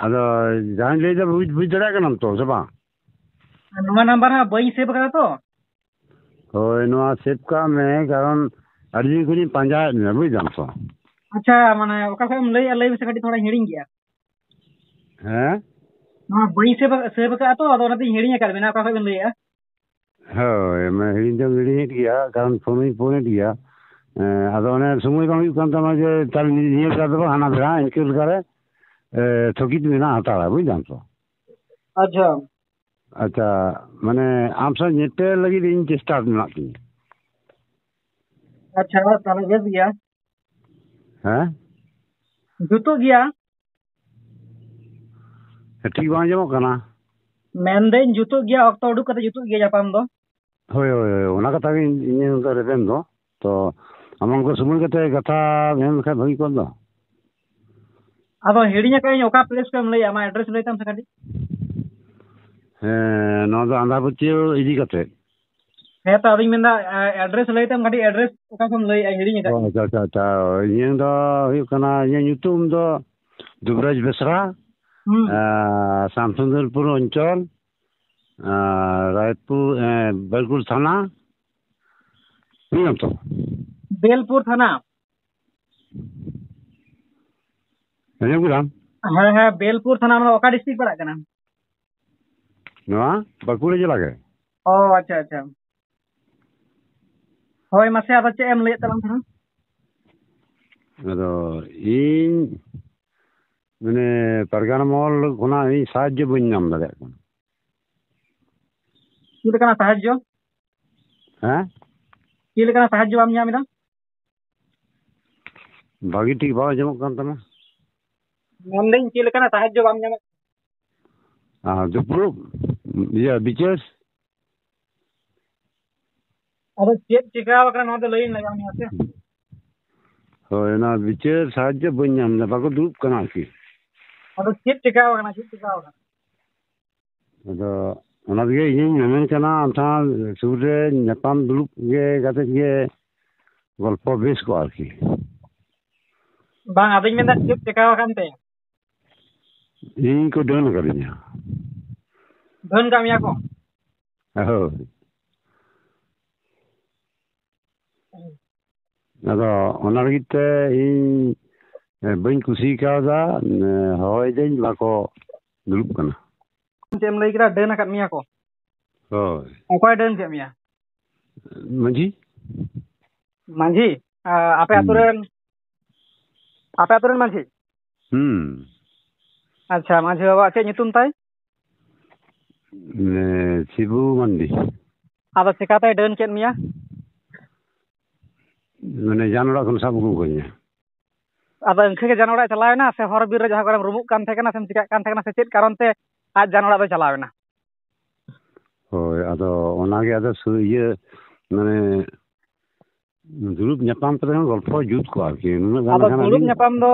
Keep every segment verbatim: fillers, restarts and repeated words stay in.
ᱟᱫᱚ ᱡᱟᱦᱟᱸᱧ ᱞᱟᱹᱭᱫᱟ, ᱵᱩᱡᱽ, ᱵᱩᱡᱽ ᱫᱟᱲᱮᱭᱟᱜ ᱠᱟᱱᱟᱢ ᱛᱚ, ᱥᱮ ᱵᱟᱝ? ᱱᱚᱣᱟ ᱱᱟᱢᱵᱟᱨ ᱦᱟᱸᱜ ᱵᱟᱹᱧ ᱥᱮᱵᱷ ᱟᱠᱟᱫᱟ ᱛᱚ᱾ ᱦᱳᱭ, ᱱᱚᱣᱟ ᱥᱮᱵᱷ ᱠᱟᱜ ᱢᱮ, ᱠᱟᱨᱚᱱ ᱟᱹᱰᱤ ᱫᱤᱱ ᱠᱷᱚᱱᱤᱧ ᱯᱟᱸᱡᱟᱭᱮᱫ ᱢᱮᱭᱟ, ᱵᱩᱡᱽ ᱫᱟᱢ ᱛᱚ᱾ ᱟᱪᱪᱷᱟ, ᱢᱟᱱᱮ ᱚᱠᱟ ᱠᱷᱚᱡ ᱮᱢ ᱞᱟᱹᱭᱮᱫᱼᱟ, ᱞᱟᱹᱭ ᱢᱮᱥᱮ ᱠᱟᱹᱴᱤᱡ, ᱛᱷᱚᱲᱟᱧ ᱦᱤᱲᱤᱧ ᱜᱮᱭᱟ᱾ ᱦᱮᱸ? ᱱᱚᱣᱟ ᱵᱟᱹᱧ ᱥᱮᱵᱷ, ᱥᱮᱵᱷ ᱟᱠᱟᱫᱟ ᱛᱚ, ᱟᱫᱚ ᱚᱱᱟᱛᱤᱧ ᱦᱤᱲᱤᱧ ᱟᱠᱟᱫ ᱵᱮᱱᱟ, ᱚᱠᱟ ᱠᱷᱚᱡ ᱵᱮᱱ ᱞᱟᱹᱭᱮᱫᱼᱟ? ᱦᱳᱭ, ᱢᱟᱱᱮ ᱦᱤᱲᱤᱧ ᱫᱚᱢ ᱦᱤᱲᱤᱧᱮᱫ ᱜᱮᱭᱟ, ᱠᱟᱨᱚᱱ ᱯᱷᱳᱱ ᱦᱚᱸᱧ ᱯᱷᱳᱱᱮᱫ ᱜᱮᱭᱟ᱾ ᱮᱸ, ᱟᱫᱚ ᱚᱱᱮ ᱥᱚᱢᱚᱭ ᱵᱟᱝ ᱦᱩᱭᱩᱜ ᱠᱟᱱ ᱛᱟᱢᱟ ᱡᱮ ᱛᱟᱦᱞᱮ ᱱᱤᱭᱟᱹ ᱵᱮᱲᱟ ᱫᱚ ᱵᱟᱝ, ᱦᱟᱱᱟ ᱵᱮᱲᱟ, ᱤᱱᱠᱟᱹ ᱞᱮᱠᱟᱨᱮ, ᱮ, ᱛᱷᱚᱠᱤᱛ ᱢᱮᱱᱟᱜ ᱦᱟᱛᱟᱲᱟ, ᱵᱩᱡᱽ ᱫᱟᱢ ᱛᱚ᱾ ᱟᱪᱪᱷᱟ᱾ ᱟᱪᱪᱷᱟ, ᱢᱟᱱᱮ ᱟᱢ ᱥᱟᱶ ᱧᱮᱯᱮᱞ ᱞᱟᱹᱜᱤᱫ ᱤᱧ ᱪᱮᱥᱴᱟ ᱢᱮᱱᱟᱜ ᱛᱤᱧᱟ᱾ ᱟᱪᱪᱷᱟ, ᱛᱟᱦᱞᱮ ᱵᱮᱥ ᱜᱮᱭᱟ᱾ ᱦᱮᱸ? ᱡᱩᱛᱩᱜ ᱜᱮᱭᱟ᱾ ᱴᱷᱤᱠ ᱵᱟᱝ ᱟᱸᱡᱚᱢᱚᱜ ᱠᱟᱱᱟ᱾ ᱢᱮᱱᱫᱟᱹᱧ ᱡᱩᱛᱩᱜ ᱜᱮᱭᱟ, ᱚᱠᱛᱚ ᱩᱰᱩᱠ ᱠᱟᱛᱮ ᱡᱩᱛᱩᱜ ᱜᱮᱭᱟ ᱧᱟᱯᱟᱢ ᱫᱚ᱾ ᱦᱳᱭ, ᱦᱳᱭ, ᱦᱳᱭ, ᱚᱱᱟ ᱠᱟᱛᱷᱟ ᱜᱮ ᱤᱧ, ᱤᱧᱟᱹᱜ ᱫᱚ ᱨᱮᱵᱮᱱ ᱫᱚ᱾ ᱛᱚ, ᱟᱢ ᱚᱱᱠᱟ ᱥᱚᱢᱚᱭ ᱠᱟᱛᱮ ᱠᱟᱛᱷᱟ ᱢᱮᱱ ᱞᱮᱠᱷᱟᱱ ᱵᱷᱟᱹᱜᱤ ᱠᱚᱜ ᱫᱚ᱾ ᱟᱫᱚ ᱦᱤᱲᱤᱧ ᱟᱠᱟᱫᱟᱹᱧ, ᱚᱠᱟ ᱯᱞᱮᱥ ᱠᱷᱚᱱ ᱮᱢ ᱞᱟᱹᱭᱮᱫᱼᱟ? ᱟᱢᱟᱜ ᱮᱰᱨᱮᱥ ᱞᱟᱹᱭ ᱛᱟᱢ ᱥᱮ ᱠᱟᱹᱴᱤᱡ᱾ ᱦᱮᱸ, ᱱᱚᱣᱟ ᱫᱚ ᱟᱸᱫᱷᱟ ᱯᱟᱹᱛᱭᱟᱹᱣ ᱤᱫᱤ ᱠᱟᱛᱮ᱾ ᱦᱮᱸ ᱛᱚ, ᱟᱫᱚᱧ ᱢᱮᱱᱫᱟ, ᱮ, ᱮᱰᱨᱮᱥ ᱞᱟᱹᱭ ᱛᱟᱢ ᱠᱟᱹᱴᱤᱡ, ᱮᱰᱨᱮᱥ ᱚᱠᱟ ᱠᱷᱚᱱ ᱞᱟᱹᱭᱮᱫᱼᱟ, ᱦᱤᱲᱤᱧ ᱚ, ᱟᱠᱟᱫᱟᱹᱧ᱾ ᱟᱪᱪᱷᱟ, ᱟᱪᱪᱷᱟ, ᱟᱪᱪᱷᱟ᱾ ᱤᱧᱟᱹᱝ ᱫᱚ ᱦᱩᱭᱩᱜ ᱠᱟᱱᱟ, ᱤᱧᱟᱹᱜ ᱧᱩᱛᱩᱢ ᱫᱚ ᱫᱩᱵᱽᱨᱟᱡᱽ ᱵᱮᱥᱨᱟ, ᱦᱩᱸ᱾ ᱮ, ᱥᱟᱢᱥᱩᱱᱫᱚᱨᱯᱩᱨ ᱚᱧᱪᱚᱞ, ᱮ, ᱨᱟᱭᱯᱩᱨ, ᱮ, ᱵᱟᱹᱨᱠᱩᱲ ᱛᱷᱟᱱᱟ᱾ ᱵᱩᱡᱷᱟᱹᱣ ᱛᱚ? ᱵᱮᱞᱯᱩᱨ ᱛᱷᱟᱱᱟ᱾ ᱟᱸᱡᱚᱢ ᱠᱮᱫᱟᱢ? ᱦᱮᱸ, ᱦᱮᱸ, ᱵᱮᱞᱯᱩᱨ ᱛᱷᱟᱱᱟ, ᱚᱱᱟ ᱫᱚ ᱚᱠᱟ ᱰᱤᱥᱴᱨᱤᱠᱴ ᱯᱟᱲᱟᱜ ᱠᱟᱱᱟ? ᱱᱚᱣᱟ ᱵᱟᱸᱠᱩᱲᱟ ᱡᱮᱞᱟ ᱜᱮ᱾ ᱚ, ᱟᱪᱪᱷᱟ, ᱟᱪᱪᱷᱟ᱾ ᱦᱳᱭ, ᱢᱟᱥᱮ ᱟᱫᱚ ᱪᱮᱫ ᱮᱢ ᱞᱟᱹᱭᱮᱫ ᱛᱟᱞᱟᱝ ᱛᱟᱦᱮᱱᱟ? ᱟᱫᱚ ᱤᱧ ᱢᱟᱱᱮ ᱯᱟᱨᱜᱟᱱᱟ ᱢᱚᱦᱚᱞ ᱠᱷᱚᱱᱟᱜ ᱤᱧ ᱥᱟᱦᱟᱡᱽᱡᱚ ᱵᱟᱹᱧ ᱧᱟᱢ ᱫᱟᱲᱮᱭᱟᱜ ᱠᱟᱱᱟ᱾ ᱪᱮᱫ ᱞᱮᱠᱟᱱᱟᱜ ᱥᱟᱦᱟᱡᱽᱡᱚ? ᱦᱮᱸ? ᱪᱮᱫ ᱞᱮᱠᱟᱱᱟᱜ ᱥᱟᱦᱟᱡᱽᱡᱚ ᱵᱟᱢ ᱧᱟᱢ ᱮᱫᱟ? ᱵᱷᱟᱹᱜᱤ ᱴᱷᱤᱠ ᱵᱟᱝ ᱟᱸᱡᱚᱢᱚᱜ ᱠᱟᱱ ᱛᱟᱢᱟ᱾ ᱢᱮᱱᱫᱟᱹᱧ, ᱪᱮᱫ ᱞᱮᱠᱟᱱᱟᱜ ᱥᱟᱦᱟᱡᱽᱡᱚ ᱵᱟᱢ ᱧᱟᱢᱮᱫ? ᱟᱨ ᱫᱩᱯᱲᱩᱵ, ᱤᱭᱟᱹ, ᱵᱤᱪᱟᱹᱨ᱾ ᱟᱫᱚ ᱪᱮᱫ ᱪᱤᱠᱟᱹᱣ ᱟᱠᱟᱱᱟ, ᱱᱚᱣᱟ ᱫᱚ ᱞᱟᱹᱭᱟᱹᱧ ᱞᱟᱜᱟᱣ ᱢᱮᱭᱟ ᱥᱮ? ᱦᱳᱭ, ᱚᱱᱟ ᱵᱤᱪᱟᱹᱨ ᱥᱟᱦᱟᱡᱽᱡᱚ ᱵᱟᱹᱧ ᱧᱟᱢ ᱮᱫᱟ, ᱵᱟᱠᱚ ᱫᱩᱲᱩᱵ ᱠᱟᱱᱟ ᱟᱨᱠᱤ᱾ ᱟᱫᱚ ᱪᱮᱫ ᱪᱤᱠᱟᱹᱣ ᱟᱠᱟᱱᱟ, ᱪᱮᱫ ᱪᱤᱠᱟᱹᱣ ᱟᱠᱟᱱᱟ? ᱟᱫᱚ ᱚᱱᱟ ᱛᱮᱜᱮ ᱤᱧᱤᱧ ᱢᱮᱢᱮᱱ ᱠᱟᱱᱟ, ᱟᱢ ᱥᱟᱶ ᱥᱩᱨ ᱨᱮ ᱧᱟᱯᱟᱢ ᱫᱩᱲᱩᱵ ᱜᱮ ᱠᱟᱛᱮ ᱜᱮ ᱜᱚᱞᱯᱚ ᱵᱮᱥ ᱠᱚᱜᱼᱟ ᱟᱨᱠᱤ᱾ ᱵᱟᱝ, ᱟᱫᱚᱧ ᱢᱮᱱᱫᱟ ᱪᱮᱫ ᱪᱤᱠᱟᱹᱣ ᱟᱠᱟᱱ ᱛᱮ? ᱤᱧ ᱠᱚ ᱰᱟᱹᱱ ᱟᱠᱟᱫᱤᱧᱟ᱾ ᱰᱟᱹᱱ ᱠᱟᱜ ᱢᱮᱭᱟ ᱠᱚ? ᱦᱳᱭ᱾ ᱟᱫᱚ ᱚᱱᱟ ᱞᱟᱹᱜᱤᱫ ᱛᱮ ᱤᱧ, ᱮ, ᱵᱟᱹᱧ ᱠᱩᱥᱤ ᱠᱟᱣᱫᱟ, ᱮ, ᱦᱚᱦᱚᱭᱫᱟᱹᱧ, ᱵᱟᱠᱚ ᱫᱩᱲᱩᱵ ᱠᱟᱱᱟ᱾ ᱪᱮᱫ ᱮᱢ ᱞᱟᱹᱭ ᱠᱮᱫᱟ? ᱰᱟᱹᱱ ᱟᱠᱟᱫ ᱢᱮᱭᱟ ᱠᱚ? ᱦᱳᱭ᱾ ᱚᱠᱚᱭ ᱰᱟᱹᱱ ᱠᱮᱫ ᱢᱮᱭᱟ? ᱢᱟᱹᱡᱷᱤ᱾ ᱢᱟᱹᱡᱷᱤ? ᱟ, ᱟᱯᱮ ᱟᱛᱳ ᱦᱩᱸ᱾ ᱨᱮᱱ, ᱟᱯᱮ ᱟᱛᱳ ᱨᱮᱱ ᱢᱟᱹᱡᱷᱤ? ᱦᱩᱸ᱾ ᱟᱪᱪᱷᱟ, ᱢᱟᱹᱡᱷᱤ ᱵᱟᱵᱟᱣᱟᱜ ᱪᱮᱫ ᱧᱩᱛᱩᱢ ᱛᱟᱭ? ᱮ, ᱥᱤᱵᱩ ᱢᱟᱱᱰᱤ᱾ ᱟᱫᱚ ᱪᱮᱠᱟᱛᱮᱭ ᱰᱟᱹᱱ ᱠᱮᱫ ᱢᱮᱭᱟ? ᱢᱟᱱᱮ ᱡᱟᱱ ᱚᱲᱟᱜ ᱠᱷᱚᱱ ᱥᱟᱵ ᱟᱹᱜᱩ ᱠᱟᱹᱧᱟ᱾ ᱟᱫᱚ ᱤᱱᱠᱟᱹ ᱜᱮ ᱡᱟᱱ ᱚᱲᱟᱜ ᱮ ᱪᱟᱞᱟᱣ ᱮᱱᱟ, ᱥᱮ ᱦᱚᱨ ᱵᱤᱨ ᱨᱮ ᱡᱟᱦᱟᱸ ᱠᱚᱨᱮᱢ ᱨᱩᱢᱩᱜ ᱠᱟᱱ ᱛᱟᱦᱮᱸ ᱠᱟᱱᱟ, ᱥᱮᱢ ᱪᱤᱠᱟᱹᱜ ᱠᱟᱱ ᱛᱟᱦᱮᱸ ᱠᱟᱱᱟ, ᱥᱮ ᱪᱮᱫ ᱠᱟᱨᱚᱱ ᱛᱮ ᱟᱡ ᱡᱟᱱ ᱚᱲᱟᱜ ᱫᱚᱭ ᱪᱟᱞᱟᱣ ᱮᱱᱟ? ᱦᱳᱭ, ᱟᱫᱚ ᱚᱱᱟᱜᱮ ᱟᱫᱚ ᱥᱩ-, ᱤᱭᱟᱹ, ᱢᱟᱱᱮ ᱫᱩᱲᱩᱵ ᱧᱟᱯᱟᱢ ᱠᱟᱛᱮ ᱦᱚᱸ ᱜᱚᱞᱯᱷᱚ ᱡᱩᱛ ᱠᱚᱜᱼᱟ ᱟᱨᱠᱤ, ᱱᱩᱱᱟᱹᱜ ᱜᱟᱱ ᱟᱫᱚ ᱟᱠᱟᱱ ᱫᱩᱲᱩᱵ ᱟᱹᱞᱤᱧ᱾ ᱧᱟᱯᱟᱢ ᱫᱚ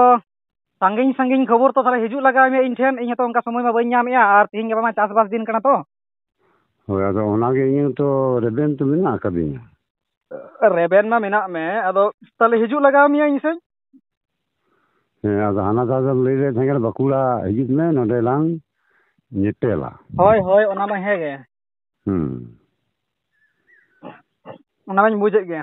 ᱥᱟᱺᱜᱤᱧ ᱥᱟᱺᱜᱤᱧ ᱠᱷᱚᱵᱚᱨ ᱛᱚ ᱛᱟᱦᱞᱮ ᱦᱤᱡᱩᱜ ᱞᱟᱜᱟᱣ ᱢᱮᱭᱟ ᱤᱧ ᱴᱷᱮᱱ, ᱤᱧ ᱦᱚᱸᱛᱚ ᱚᱱᱠᱟ ᱥᱚᱢᱚᱭ ᱢᱟ ᱵᱟᱹᱧ ᱧᱟᱢᱮᱜᱼᱟ, ᱟᱨ ᱛᱤᱦᱤᱧ ᱜᱟᱯᱟ ᱢᱟ ᱪᱟᱥᱵᱟᱥ ᱫᱤᱱ ᱠᱟᱱᱟ ᱛᱚ᱾ ᱦᱳᱭ, ᱟᱫᱚ ᱚᱱᱟᱜᱮ ᱤᱧᱟᱹᱜ ᱛᱚ ᱨᱮᱵᱮᱱ ᱛᱚ ᱢᱮᱱᱟᱜ ᱟᱠᱟᱫᱤᱧᱟ᱾ ᱨᱮᱵᱮᱱ ᱢᱟ ᱢᱮᱱᱟᱜ ᱢᱮ, ᱟᱫᱚ ᱛᱟᱦᱞᱮ ᱦᱤᱡᱩᱜ ᱞᱟᱜᱟᱣ ᱢᱮᱭᱟ ᱤᱧ ᱥᱮᱫ᱾ ᱦᱮᱸ, ᱟᱫᱚ ᱦᱟᱱᱟ ᱫᱷᱟᱣ ᱫᱚᱢ ᱞᱟᱹᱭ ᱞᱮᱫ ᱛᱟᱦᱮᱸ ᱠᱟᱱᱟ, ᱵᱟᱸᱠᱩᱲᱟ ᱦᱤᱡᱩᱜ ᱢᱮ, ᱱᱚᱸᱰᱮ ᱞᱟᱝ ᱧᱮᱯᱮᱞᱟ᱾ ᱦᱳᱭ, ᱦᱳᱭ, ᱚᱱᱟ ᱢᱟ ᱦᱮᱸ ᱜᱮ᱾ ᱦᱩᱸ᱾ ᱚᱱᱟ ᱢᱟᱧ ᱵᱩᱡᱮᱫ ᱜᱮ᱾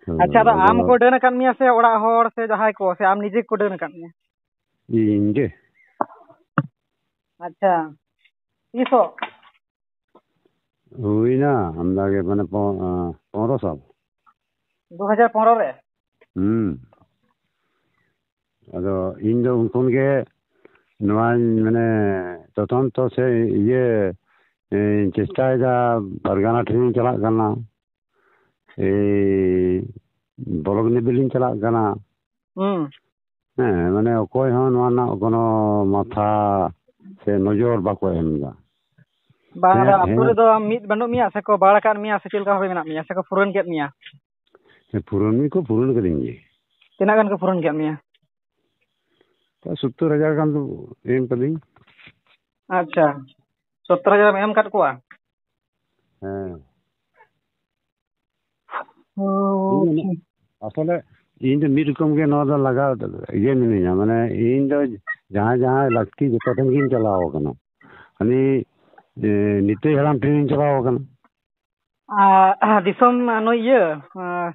ᱦᱳᱭ, ᱟᱪᱪᱷᱟ, ᱟᱫᱚ ᱟᱢ ᱟᱫᱚ ᱠᱚ ᱰᱟᱹᱱ ᱟᱠᱟᱫ ᱢᱮᱭᱟ ᱥᱮ ᱚᱲᱟᱜ ᱦᱚᱲ ᱥᱮ ᱡᱟᱦᱟᱸᱭ ᱠᱚ, ᱥᱮ ᱟᱢ ᱱᱤᱡᱮ ᱠᱚ ᱰᱟᱹᱱ ᱟᱠᱟᱫ ᱢᱮᱭᱟ? ᱤᱧ ᱜᱮ᱾ ᱟᱪᱪᱷᱟ, ᱛᱤᱥᱚᱜ? ᱦᱩᱭᱱᱟ ᱟᱢᱫᱟ ᱜᱮ, ᱢᱟᱱᱮ ᱯᱚ-, ᱟᱸ, ᱯᱚᱱᱨᱚ ᱥᱟᱞ᱾ ᱫᱩ ᱦᱟᱡᱟᱨ ᱯᱚᱱᱨᱚ ᱨᱮ? ᱦᱩᱸ᱾ ᱟᱫᱚ ᱤᱧ ᱫᱚ ᱩᱱ ᱠᱷᱚᱱ ᱜᱮ ᱱᱚᱣᱟᱧ, ᱢᱟᱱᱮ, ᱛᱚᱫᱚᱱᱛᱚ ᱥᱮ ᱤᱭᱟᱹ, ᱮᱸ, ᱪᱮᱥᱴᱟᱭᱮᱫᱟ, ᱯᱟᱨᱜᱟᱱᱟ ᱴᱷᱮᱱᱤᱧ ᱪᱟᱞᱟᱜ ᱠᱟᱱᱟ, ᱮᱭ ᱵᱞᱚᱠ ᱞᱮᱵᱮᱞᱤᱧ ᱪᱟᱞᱟᱜ ᱠᱟᱱᱟ᱾ ᱦᱩᱸ᱾ ᱦᱮᱸ, ᱢᱟᱱᱮ ᱚᱠᱚᱭ ᱦᱚᱸ ᱱᱚᱣᱟ ᱨᱮᱱᱟᱜ ᱠᱳᱱᱳ ᱢᱟᱛᱷᱟ ᱥᱮ ᱱᱚᱡᱚᱨ ᱵᱟᱠᱚ ᱮᱢ ᱮᱫᱟ᱾ ᱵᱟᱝ, ᱟᱫᱚ ᱦᱮᱸ, ᱟᱹᱛᱩ ᱦᱮᱸ᱾ ᱨᱮᱫᱚ ᱟᱢ ᱢᱤᱫ ᱵᱟᱹᱱᱩᱜ ᱢᱮᱭᱟ, ᱥᱮᱠᱚ ᱵᱟᱲ ᱟᱠᱟᱫ ᱢᱮᱭᱟ, ᱥᱮ ᱪᱮᱫ ᱞᱮᱠᱟ ᱵᱷᱟᱵᱮ ᱢᱮᱱᱟᱜ ᱢᱮᱭᱟ, ᱥᱮᱠᱚ ᱯᱷᱩᱨᱟᱹᱱ ᱠᱮᱫ ᱢᱮᱭᱟ? ᱦᱮᱸ, ᱯᱷᱩᱨᱟᱹᱱ ᱠᱚ ᱯᱷᱩᱨᱟᱹᱱ ᱠᱟᱹᱫᱤᱧ ᱜᱮ᱾ ᱛᱤᱱᱟᱹᱜ ᱜᱟᱱ ᱠᱚ ᱯᱷᱩᱨᱟᱹᱱ ᱠᱮᱫ ᱢᱮᱭᱟ? ᱛᱚ, ᱥᱳᱛᱛᱳᱨ ᱦᱟᱡᱟᱨ ᱜᱟᱱ ᱫᱚ ᱮᱢ ᱠᱟᱹᱫᱤᱧ᱾ ᱟᱪᱪᱷᱟ, ᱥᱳᱛᱛᱳᱨ ᱦᱟᱡᱟᱨ ᱮᱢ ᱮᱢ ᱠᱟᱫ ᱠᱚᱣᱟ? ᱦᱮᱸ᱾ ᱚ, ᱤᱧ ᱚᱱᱟ, ᱟᱪᱪᱷᱟ᱾ ᱟᱥᱚᱞᱮ ᱤᱧ ᱫᱚ ᱢᱤᱫ ᱨᱚᱠᱚᱢ ᱜᱮ ᱱᱚᱣᱟ ᱫᱚ ᱞᱟᱜᱟᱣ ᱤᱭᱟᱹ ᱢᱤᱱᱟᱹᱧᱟ, ᱢᱟᱱᱮ ᱤᱧ ᱫᱚ ᱡᱟᱦᱟᱸ ᱡᱟᱦᱟᱸ ᱞᱟᱹᱠᱛᱤ ᱡᱚᱛᱚ ᱴᱷᱮᱱ ᱜᱤᱧ ᱪᱟᱞᱟᱣ ᱟᱠᱟᱱᱟ᱾ ᱦᱟᱱᱤ ᱮ, ᱱᱤᱛᱟᱹᱭ ᱦᱟᱲᱟᱢ ᱴᱷᱮᱱᱤᱧ ᱪᱟᱞᱟᱣ ᱟᱠᱟᱱᱟ᱾ ᱟᱨ ᱫᱤᱥᱚᱢ ᱱᱩᱭ ᱤᱭᱟᱹ ᱟᱨ,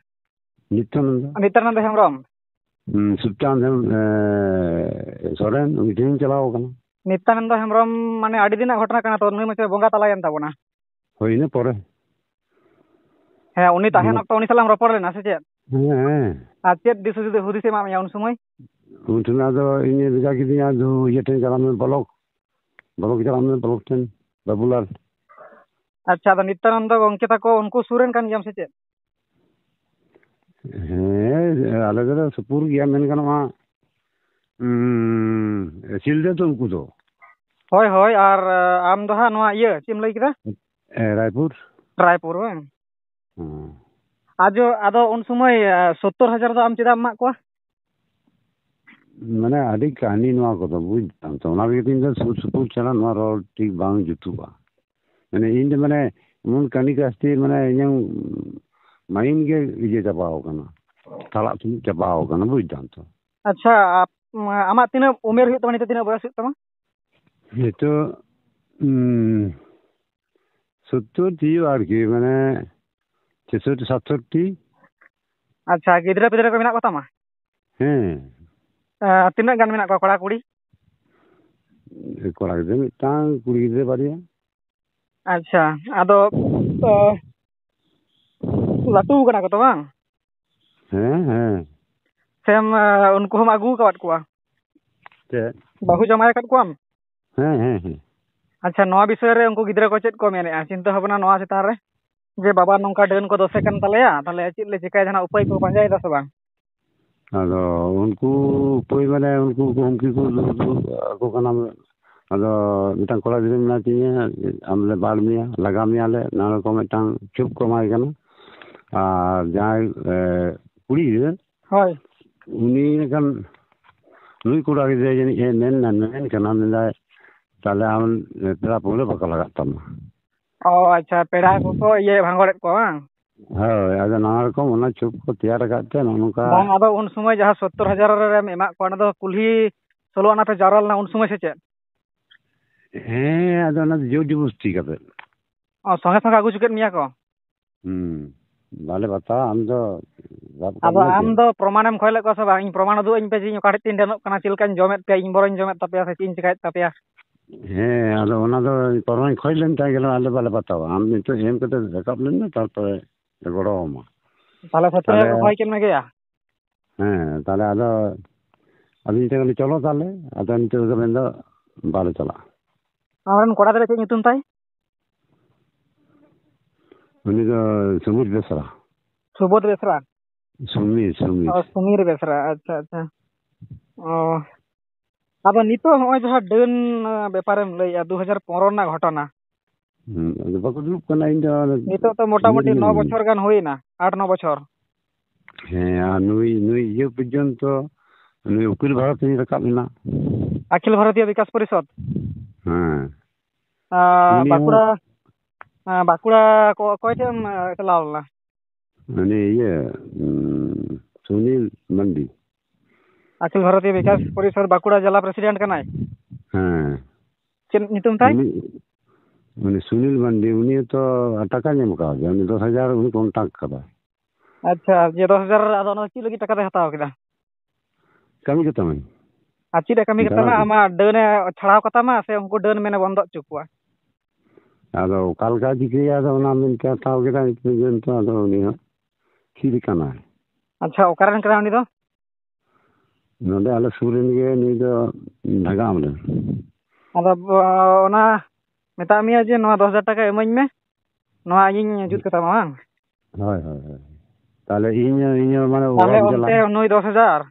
ᱱᱤᱛᱟᱹᱱ ᱫᱚ ᱱᱤᱛᱟᱱᱟᱱᱫ ᱦᱮᱢᱵᱨᱚᱢ᱾ ᱦᱩᱸ, ᱥᱩᱠᱪᱟᱸᱫ ᱦᱮᱢ-, ᱮ, ᱥᱚᱨᱮᱱ, ᱩᱱᱤ ᱴᱷᱮᱱᱤᱧ ᱪᱟᱞᱟᱣ ᱟᱠᱟᱱᱟ᱾ ᱱᱤᱛᱟᱱᱟᱱᱫ ᱦᱮᱢᱵᱨᱚᱢ ᱢᱟᱱᱮ ᱟᱹᱰᱤ ᱫᱤᱱᱟᱜ ᱜᱷᱚᱴᱚᱱᱟ ᱠᱟᱱᱟ ᱛᱚ, ᱱᱩᱭ ᱢᱟᱪᱮ ᱵᱚᱸᱜᱟ ᱛᱟᱞᱟᱭᱮᱱ ᱛᱟᱵᱚᱱᱟ᱾ ᱦᱳᱭ, ᱤᱱᱟᱹ ᱯᱚᱨᱮ᱾ ᱦᱮᱸ, ᱩᱱᱤ ᱛᱟᱦᱮᱱ ᱦᱩᱸ᱾ ᱚᱠᱛᱚ ᱩᱱᱤ ᱥᱟᱞᱟᱜ ᱮᱢ ᱨᱚᱯᱚᱲ ᱞᱮᱱᱟ ᱥᱮ ᱪᱮᱫ? ᱦᱮᱸ, ᱦᱮᱸ᱾ ᱟᱨ ᱪᱮᱫ ᱫᱤᱥ ᱦᱩᱫᱤᱥ ᱦᱩᱫᱤᱥ ᱮ ᱮᱢᱟᱫ ᱢᱮᱭᱟ ᱩᱱ ᱥᱚᱢᱚᱭ? ᱩᱱ ᱴᱷᱮᱱ ᱟᱫᱚ ᱤᱧᱮ ᱵᱷᱮᱡᱟ ᱠᱤᱫᱤᱧᱟ, ᱟᱫᱚ ᱤᱭᱟᱹ ᱴᱷᱮᱱ ᱪᱟᱞᱟᱜ ᱢᱮ, ᱵᱞᱚᱠ, ᱵᱞᱚᱠ ᱪᱟᱞᱟᱜ ᱢᱮ, ᱵᱞᱚᱠ ᱴᱷᱮᱱ, ᱵᱟᱵᱩᱞᱟᱞ᱾ ᱟᱪᱪᱷᱟ, ᱟᱫᱚ ᱱᱤᱛᱟᱱᱟᱱᱫ ᱜᱚᱝᱠᱮ ᱛᱟᱠᱚ ᱩᱱᱠᱩ ᱥᱩᱨ ᱨᱮᱱ ᱠᱟᱱ ᱜᱮᱭᱟᱢ ᱥᱮ ᱪᱮᱫ? ᱦᱮᱸ, ᱟᱞᱮ ᱫᱚᱞᱮ ᱥᱩᱯᱩᱨ ᱜᱮᱭᱟ, ᱢᱮᱱ ᱜᱟᱱᱚᱜᱼᱟ᱾ ᱩᱸ, ᱥᱤᱞᱫᱟᱹ ᱫᱚ ᱩᱱᱠᱩ ᱫᱚ᱾ ᱦᱳᱭ, ᱦᱳᱭ, ᱟᱨ ᱟᱢ ᱫᱚ ᱦᱟᱸᱜ ᱱᱚᱣᱟ ᱤᱭᱟᱹ, ᱪᱮᱫ ᱮᱢ ᱞᱟᱹᱭ ᱠᱮᱫᱟ? ᱮ, ᱨᱟᱭᱯᱩᱨ᱾ ᱨᱟᱭᱯᱩᱨ, ᱵᱟᱝ? ᱦᱮᱸ᱾ ᱟᱡᱚ, ᱟᱫᱚ ᱩᱱ ᱥᱚᱢᱚᱭ ᱮ, ᱥᱚᱛᱛᱚᱨ ᱦᱟᱡᱟᱨ ᱫᱚ ᱟᱢ ᱪᱮᱫᱟᱜ ᱮᱢ ᱮᱢᱟᱜ ᱠᱚᱣᱟ? ᱢᱟᱱᱮ ᱟᱹᱰᱤ ᱠᱟᱹᱦᱱᱤ ᱱᱚᱣᱟ ᱠᱚᱫᱚ, ᱵᱩᱡᱽ ᱫᱟᱢ ᱛᱚ, ᱚᱱᱟ ᱞᱟᱹᱜᱤᱫ ᱤᱧ ᱫᱚ ᱥᱩᱨ ᱥᱩᱯᱩᱨ ᱪᱟᱞᱟᱜ ᱱᱚᱣᱟ ᱨᱚᱲ ᱴᱷᱤᱠ ᱵᱟᱝ ᱡᱩᱛᱩᱜᱼᱟ᱾ ᱢᱟᱱᱮ ᱤᱧ ᱫᱚ ᱢᱟᱱᱮ ᱮᱢᱚᱱ ᱠᱟᱹᱦᱱᱤ ᱠᱟᱥᱛᱤ, ᱢᱟᱱᱮ ᱤᱧᱟᱹᱝ ᱢᱟᱭᱤᱱᱰ ᱜᱮ ᱤᱭᱟᱹ ᱪᱟᱵᱟᱣ ᱠᱟᱱᱟ, ᱛᱟᱞᱟᱜ ᱛᱩᱞᱩᱡ ᱪᱟᱵᱟᱣ ᱠᱟᱱᱟ, ᱵᱩᱡᱽ ᱫᱟᱢ ᱛᱚ᱾ ᱟᱪᱪᱷᱟ, ᱟᱯ-, ᱟᱢᱟᱜ ᱛᱤᱱᱟᱹᱜ ᱩᱢᱮᱨ ᱦᱩᱭᱩᱜ ᱛᱟᱢᱟ ᱱᱤᱛᱚᱜ, ᱛᱤᱱᱟᱹᱜ ᱵᱚᱭᱚᱥ ᱦᱩᱭᱩᱜ ᱛᱟᱢᱟ? ᱱᱤᱛᱚᱜ ᱩᱸ, ᱥᱚᱛᱛᱚᱨ ᱛᱤᱭᱳᱜ ᱟᱨᱠᱤ, ᱢᱟᱱᱮ ᱪᱷᱮᱥᱚᱴᱴᱤ ᱥᱟᱛᱥᱚᱴᱴᱤ᱾ ᱟᱪᱪᱷᱟ, ᱜᱤᱫᱽᱨᱟᱹ ᱯᱤᱫᱽᱨᱟᱹ ᱠᱚ ᱢᱮᱱᱟᱜ ᱠᱚ ᱛᱟᱢᱟ? ᱦᱮᱸ᱾ ᱟᱨ ᱛᱤᱱᱟᱹᱜ ᱜᱟᱱ ᱢᱮᱱᱟᱜ ᱠᱚᱣᱟ ᱠᱚᱲᱟ ᱠᱩᱲᱤ? ᱠᱚᱲᱟ ᱜᱤᱫᱽᱨᱟᱹ ᱢᱤᱫᱴᱟᱝ, ᱠᱩᱲᱤ ᱜᱤᱫᱽᱨᱟᱹ ᱵᱟᱨᱭᱟ᱾ ᱟᱪᱪᱷᱟ, ᱟᱫᱚ ᱚ, ᱞᱟᱹᱴᱩ ᱠᱟᱱᱟ ᱠᱚ ᱛᱚ, ᱵᱟᱝ? ᱦᱮᱸ, ᱦᱮᱸ᱾ ᱥᱮᱢ ᱚ, ᱩᱱᱠᱩ ᱦᱚᱸᱢ ᱟᱹᱜᱩ ᱟᱠᱟᱫ ᱠᱚᱣᱟ? ᱪᱮᱫ? ᱵᱟᱹᱦᱩ ᱡᱟᱶᱟᱭ ᱟᱠᱟᱫ ᱠᱚᱣᱟᱢ? ᱦᱮᱸ, ᱦᱮᱸ, ᱦᱮᱸ᱾ ᱟᱪᱪᱷᱟ, ᱱᱚᱣᱟ ᱵᱤᱥᱚᱭ ᱨᱮ ᱩᱱᱠᱩ ᱜᱤᱫᱽᱨᱟᱹ ᱠᱚ ᱪᱮᱫ ᱠᱚ ᱢᱮᱱᱮᱫᱼᱟ, ᱪᱤᱱᱛᱟᱹ ᱵᱷᱟᱵᱽᱱᱟ ᱱᱚᱣᱟ ᱪᱮᱛᱟᱱ ᱨᱮ, ᱡᱮ ᱵᱟᱵᱟ ᱱᱚᱝᱠᱟ ᱰᱟᱹᱱ ᱠᱚ ᱫᱚᱥᱮ ᱠᱟᱱ ᱛᱟᱞᱮᱭᱟ, ᱛᱟᱦᱚᱞᱮ ᱪᱮᱫ ᱞᱮ ᱪᱤᱠᱟᱹᱭᱟ, ᱡᱟᱦᱟᱱᱟᱜ ᱩᱯᱟᱹᱭ ᱠᱚ ᱯᱟᱸᱡᱟᱭᱮᱫᱟ ᱥᱮ ᱵᱟᱝ? ᱟᱫᱚ ᱩᱱᱠᱩ ᱩᱯᱟᱹᱭ ᱢᱟᱱᱮ ᱩᱱᱠᱩ ᱠᱚ ᱦᱩᱢᱠᱤ ᱠᱚ ᱫᱩ-, ᱫᱩ-, ᱟᱠᱚ ᱠᱟᱱᱟ᱾ ᱟᱫᱚ ᱢᱤᱫᱴᱟᱝ ᱠᱚᱲᱟ ᱜᱤᱫᱽᱨᱟᱹ ᱢᱮᱱᱟᱭ ᱛᱤᱧᱟᱹ, "ᱟᱢ ᱞᱮ ᱵᱟᱲ ᱢᱮᱭᱟ, ᱞᱟᱜᱟ ᱢᱮᱭᱟ ᱞᱮ", ᱱᱚᱣᱟ ᱨᱚᱠᱚᱢ ᱢᱤᱫᱴᱟᱝ ᱪᱷᱩᱯ ᱠᱚ ᱮᱢᱟᱭ ᱠᱟᱱᱟ᱾ ᱟᱨ ᱡᱟᱦᱟᱸᱭ, ᱮ, ᱠᱩᱲᱤ ᱜᱤᱫᱽᱨᱟᱹ, ᱦᱳᱭ᱾ ᱩᱱᱤ ᱮᱱᱠᱷᱟᱱ ᱱᱩᱭ ᱠᱚᱲᱟ ᱜᱤᱫᱽᱨᱟᱹ ᱡᱟᱹᱱᱤᱡ ᱮ ᱢᱮᱱ, ᱢᱮᱱ ᱠᱟᱱᱟ, ᱢᱮᱱᱫᱟᱭ, "ᱛᱟᱦᱞᱮ ᱟᱢ ᱯᱮᱲᱟ ᱯᱟᱹᱲᱦᱟᱹ ᱵᱟᱠᱚ ᱞᱟᱜᱟᱜ ᱛᱟᱢᱟ᱾" ᱚ, ᱟᱪᱪᱷᱟ, ᱯᱮᱲᱟ ᱠᱚᱠᱚ ᱤᱭᱟᱹ ᱵᱷᱟᱸᱜᱚᱲᱮᱫ ᱠᱚᱣᱟ, ᱵᱟᱝ? ᱦᱳᱭ, ᱟᱫᱚ ᱱᱟᱱᱟ ᱨᱚᱠᱚᱢ ᱚᱱᱟ ᱪᱷᱩᱯ ᱠᱚ ᱛᱮᱭᱟᱨ ᱟᱠᱟᱫ ᱛᱮ ᱱᱚᱜᱼᱚ ᱱᱚᱝᱠᱟ᱾ ᱵᱟᱝ, ᱟᱫᱚ ᱩᱱ ᱥᱚᱢᱚᱭ ᱡᱟᱦᱟᱸ ᱥᱚᱛᱛᱚᱨ ᱦᱟᱡᱟᱨ ᱨᱮᱢ ᱮᱢᱟᱜ ᱠᱚᱣᱟ, ᱚᱱᱟ ᱫᱚ ᱠᱩᱞᱦᱤ ᱥᱳᱞᱳ ᱟᱱᱟ ᱯᱮ ᱡᱟᱣᱨᱟ ᱞᱮᱱᱟ ᱩᱱ ᱥᱚᱢᱚᱭ ᱥᱮ ᱪᱮᱫ? ᱦᱮᱸ, ᱟᱫᱚ ᱚᱱᱟ ᱫᱚ ᱡᱳᱨ ᱡᱚᱵᱚᱥᱛᱤ ᱠᱟᱛᱮ᱾ ᱚ, ᱥᱚᱸᱜᱮ ᱥᱚᱸᱜᱮ ᱟᱹᱜᱩ ᱦᱚᱪᱚ ᱠᱮᱫ ᱢᱮᱭᱟ ᱠᱚ? ᱦᱩᱸ, ᱵᱟᱞᱮ ᱵᱟᱛᱟᱣᱟ, ᱟᱢ ᱫᱚ ᱥᱟᱵ ᱠᱟᱜ ᱟᱫᱚ ᱢᱮ ᱟᱢ ᱪᱮᱫ? ᱫᱚ ᱯᱨᱚᱢᱟᱱᱮᱢ ᱠᱷᱚᱭ ᱞᱮᱫ ᱠᱚᱣᱟ ᱥᱮ ᱵᱟᱝ? ᱤᱧ ᱯᱨᱚᱢᱟᱱ ᱩᱫᱩᱜ ᱟᱹᱧ ᱯᱮ ᱡᱮ ᱤᱧ ᱚᱠᱟ ᱴᱷᱮᱡ ᱛᱤᱧ ᱰᱮᱱᱚᱜ ᱠᱟᱱᱟ, ᱪᱮᱫ ᱞᱮᱠᱟᱧ ᱡᱚᱢᱮᱫ ᱯᱮᱭᱟ, ᱤᱧ ᱵᱚᱨᱚᱧ ᱡᱚᱢᱮᱫ ᱛᱟᱯᱮᱭᱟ ᱥᱮ ᱪᱮᱫ ᱤᱧ ᱪᱮᱠᱟᱭᱮᱫ ᱛᱟᱯᱮᱭᱟ? ᱦᱮᱸ, ᱟᱫᱚ ᱚᱱᱟ ᱫᱚ ᱯᱨᱚᱢᱟᱱ ᱠᱷᱚᱡ ᱞᱮᱱ ᱛᱟᱭ ᱜᱮ, ᱟᱞᱮ ᱵᱟᱞᱮ ᱵᱟᱛᱟᱣᱟ, ᱟᱢ ᱱᱤᱛᱚᱜ ᱮᱢ ᱠᱟᱛᱮ ᱨᱟᱠᱟᱵ ᱞᱮᱱ ᱢᱮ, ᱛᱟᱨᱯᱚᱨᱮ ᱜᱚᱲᱚ ᱟᱢᱟ᱾ ᱛᱟᱦᱞᱮ ᱥᱚᱛᱨᱚ ᱛᱟᱦᱞᱮ ᱦᱟᱡᱟᱨ ᱠᱚ ᱠᱷᱚᱭ ᱠᱮᱫ ᱢᱮᱜᱮᱭᱟ? ᱦᱮᱸ, ᱛᱟᱦᱞᱮ ᱟᱫᱚ, ᱟᱫᱚ ᱤᱧ ᱴᱷᱮᱱ ᱠᱷᱚᱱ, "ᱪᱚᱞᱚ ᱛᱟᱦᱞᱮ", ᱟᱫᱚ ᱱᱤᱛᱚᱜ ᱫᱚ ᱢᱮᱱᱫᱟ, "ᱵᱟᱞᱮ ᱪᱟᱞᱟᱜᱼᱟ᱾" ᱟᱢᱨᱮᱱ ᱠᱚᱲᱟ ᱜᱤᱫᱽᱨᱟᱹ ᱪᱮᱫ ᱧᱩᱛᱩᱢ ᱛᱟᱭ? ᱩᱱᱤ ᱫᱚ ᱥᱩᱢᱤᱨ ᱵᱮᱥᱨᱟ᱾ ᱥᱩᱵᱳᱫᱷ ᱵᱮᱥᱨᱟ? ᱥᱩᱢᱤᱨ, ᱥᱩᱢᱤᱨ᱾ ᱚ, ᱥᱩᱢᱤᱨ ᱵᱮᱥᱨᱟ, ᱟᱪᱪᱷᱟ, ᱟᱪᱪᱷᱟ᱾ ᱚ, ᱟᱫᱚ ᱱᱤᱛᱚᱜ ᱦᱚᱸᱜᱼᱚᱭ ᱡᱟᱦᱟᱸ ᱰᱟᱹᱱ, ᱟᱸ, ᱵᱮᱯᱟᱨᱮᱢ ᱞᱟᱹᱭᱮᱜᱼᱟ, ᱫᱩ ᱦᱟᱡᱟᱨ ᱯᱚᱱᱨᱚ ᱨᱮᱱᱟᱜ ᱜᱷᱚᱴᱚᱱᱟ᱾ ᱦᱩᱸ, ᱟᱫᱚ ᱵᱟᱠᱚ ᱫᱩᱲᱩᱵ ᱠᱟᱱᱟ, ᱤᱧ ᱫᱚ ᱚᱱᱟ ᱱᱤᱛᱚᱜ ᱛᱚ ᱢᱚᱴᱟᱢᱩᱴᱤ ᱤᱭᱟᱹ ᱨᱮᱜᱮ ᱱᱚ ᱢᱤᱱᱟᱹᱧᱟ᱾ ᱵᱚᱪᱷᱚᱨ ᱜᱟᱱ ᱦᱩᱭᱱᱟ, ᱟᱴ ᱱᱚ ᱵᱚᱪᱷᱚᱨ᱾ ᱦᱮᱸ, ᱟᱨ ᱱᱩᱭ, ᱱᱩᱭ ᱤᱭᱟᱹ ᱯᱚᱨᱡᱚᱱᱛᱚ, ᱱᱩᱭ ᱩᱠᱤᱞ ᱵᱷᱟᱨᱚᱛᱤᱧ ᱨᱟᱠᱟᱵ ᱮᱱᱟ᱾ ᱟᱠᱷᱤᱞ ᱵᱷᱟᱨᱚᱛᱤᱭᱚ ᱵᱤᱠᱟᱥ ᱯᱚᱨᱤᱥᱚᱫᱽ? ᱦᱮᱸ᱾ ᱟᱸ, ᱩᱱᱤ ᱦᱚᱸ ᱵᱟᱸᱠᱩᱲᱟ, ᱟᱸ, ᱵᱟᱸᱠᱩᱲᱟ ᱠᱚ-, ᱚᱠᱚᱭ ᱴᱷᱮᱱ ᱮᱢ, ᱟᱸ, ᱪᱟᱞᱟᱣ ᱞᱮᱱᱟ? ᱩᱱᱤ ᱤᱭᱟᱹ, ᱩᱸ, ᱥᱩᱱᱤᱞ ᱢᱟᱱᱰᱤ᱾ ᱟᱠᱷᱤᱞ ᱵᱷᱟᱨᱚᱛᱤᱭᱚ ᱵᱤᱠᱟᱥ ᱯᱚᱨᱤᱥᱚᱫᱽ ᱵᱟᱸᱠᱩᱲᱟ ᱡᱮᱞᱟ ᱯᱨᱮᱥᱤᱰᱮᱱᱴ ᱠᱟᱱᱟᱭ᱾ ᱦᱮᱸ᱾ ᱪᱮᱫ ᱧᱩᱛᱩᱢ ᱛᱟᱭ? ᱩᱱᱤ, ᱩᱱᱤ ᱥᱩᱱᱤᱞ ᱢᱟᱱᱰᱤ, ᱩᱱᱤ ᱛᱚ ᱴᱟᱠᱟᱧ ᱮᱢ ᱠᱟᱣᱫᱮᱭᱟ, ᱩᱱᱤ ᱫᱚᱥ ᱦᱟᱡᱟᱨ ᱩᱱᱤ ᱠᱚᱱᱴᱟᱠᱴ ᱠᱟᱫᱟ᱾ ᱟᱪᱪᱷᱟ, ᱡᱮ ᱫᱚᱥ ᱦᱟᱡᱟᱨ, ᱟᱫᱚ ᱚᱱᱟ ᱫᱚ ᱪᱮᱫ ᱞᱟᱹᱜᱤᱫ ᱴᱟᱠᱟ ᱫᱚᱭ ᱦᱟᱛᱟᱣ ᱠᱮᱫᱟ? ᱠᱟᱹᱢᱤ ᱠᱟᱛᱟᱢᱟᱹᱧ᱾ ᱟᱨ ᱪᱮᱫ ᱮ ᱠᱟᱹᱢᱤ ᱫᱟᱬᱟᱱ᱾ ᱠᱟᱛᱟᱢᱟ? ᱟᱢᱟᱜ ᱰᱟᱹᱱ ᱮ ᱪᱷᱟᱲᱟᱣ ᱠᱟᱛᱟᱢᱟ ᱥᱮ ᱩᱱᱠᱩ ᱰᱟᱹᱱ ᱢᱮᱱᱮ ᱵᱚᱱᱫᱚ ᱦᱚᱪᱚ ᱠᱚᱣᱟ? ᱟᱫᱚ ᱚᱠᱟ ᱞᱮᱠᱟ ᱪᱤᱠᱟᱹᱭᱟ, ᱟᱫᱚ ᱚᱱᱟ ᱢᱮᱱᱛᱮ ᱦᱟᱛᱟᱣ ᱠᱮᱫᱟ ᱱᱤᱛ ᱯᱚᱨᱡᱚᱱᱛᱚ, ᱟᱫᱚ ᱩᱱᱤ ᱦᱚᱸ ᱛᱷᱤᱨ ᱠᱟᱱᱟᱭ᱾ ᱟᱪᱪᱷᱟ, ᱚᱠᱟ ᱨᱮᱱ ᱠᱟᱱᱟᱭ ᱩᱱᱤ ᱫᱚ? ᱱᱚᱰᱮ ᱟᱞᱮ ᱥᱩᱨ ᱨᱮᱱ ᱜᱮ, ᱱᱩᱭ ᱫᱚ ᱡᱷᱟᱲᱜᱨᱟᱢ ᱨᱮᱱ᱾ ᱟᱫᱚ, ᱚ, ᱚᱱᱟ ᱢᱮᱛᱟᱜ ᱢᱮᱭᱟ ᱡᱮ ᱱᱚᱣᱟ ᱫᱚᱥ ᱦᱟᱡᱟᱨ ᱴᱟᱠᱟ ᱤᱢᱟᱹᱧ ᱢᱮ, ᱱᱚᱣᱟ ᱤᱧᱤᱧ ᱡᱩᱛ ᱠᱟᱛᱟᱢᱟ, ᱵᱟᱝ? ᱦᱳᱭ, ᱦᱳᱭ, ᱦᱳᱭ᱾ ᱛᱟᱦᱞᱮ ᱤᱧ, ᱤᱧ ᱦᱚᱸ ᱢᱟᱱᱮ ᱛᱟᱦᱞᱮ ᱚᱲᱟᱜ ᱤᱧ ᱪᱟᱞᱟᱜ᱾ ᱚᱱᱛᱮ ᱱᱩᱭ ᱫᱚᱥ ᱦᱟᱡᱟᱨ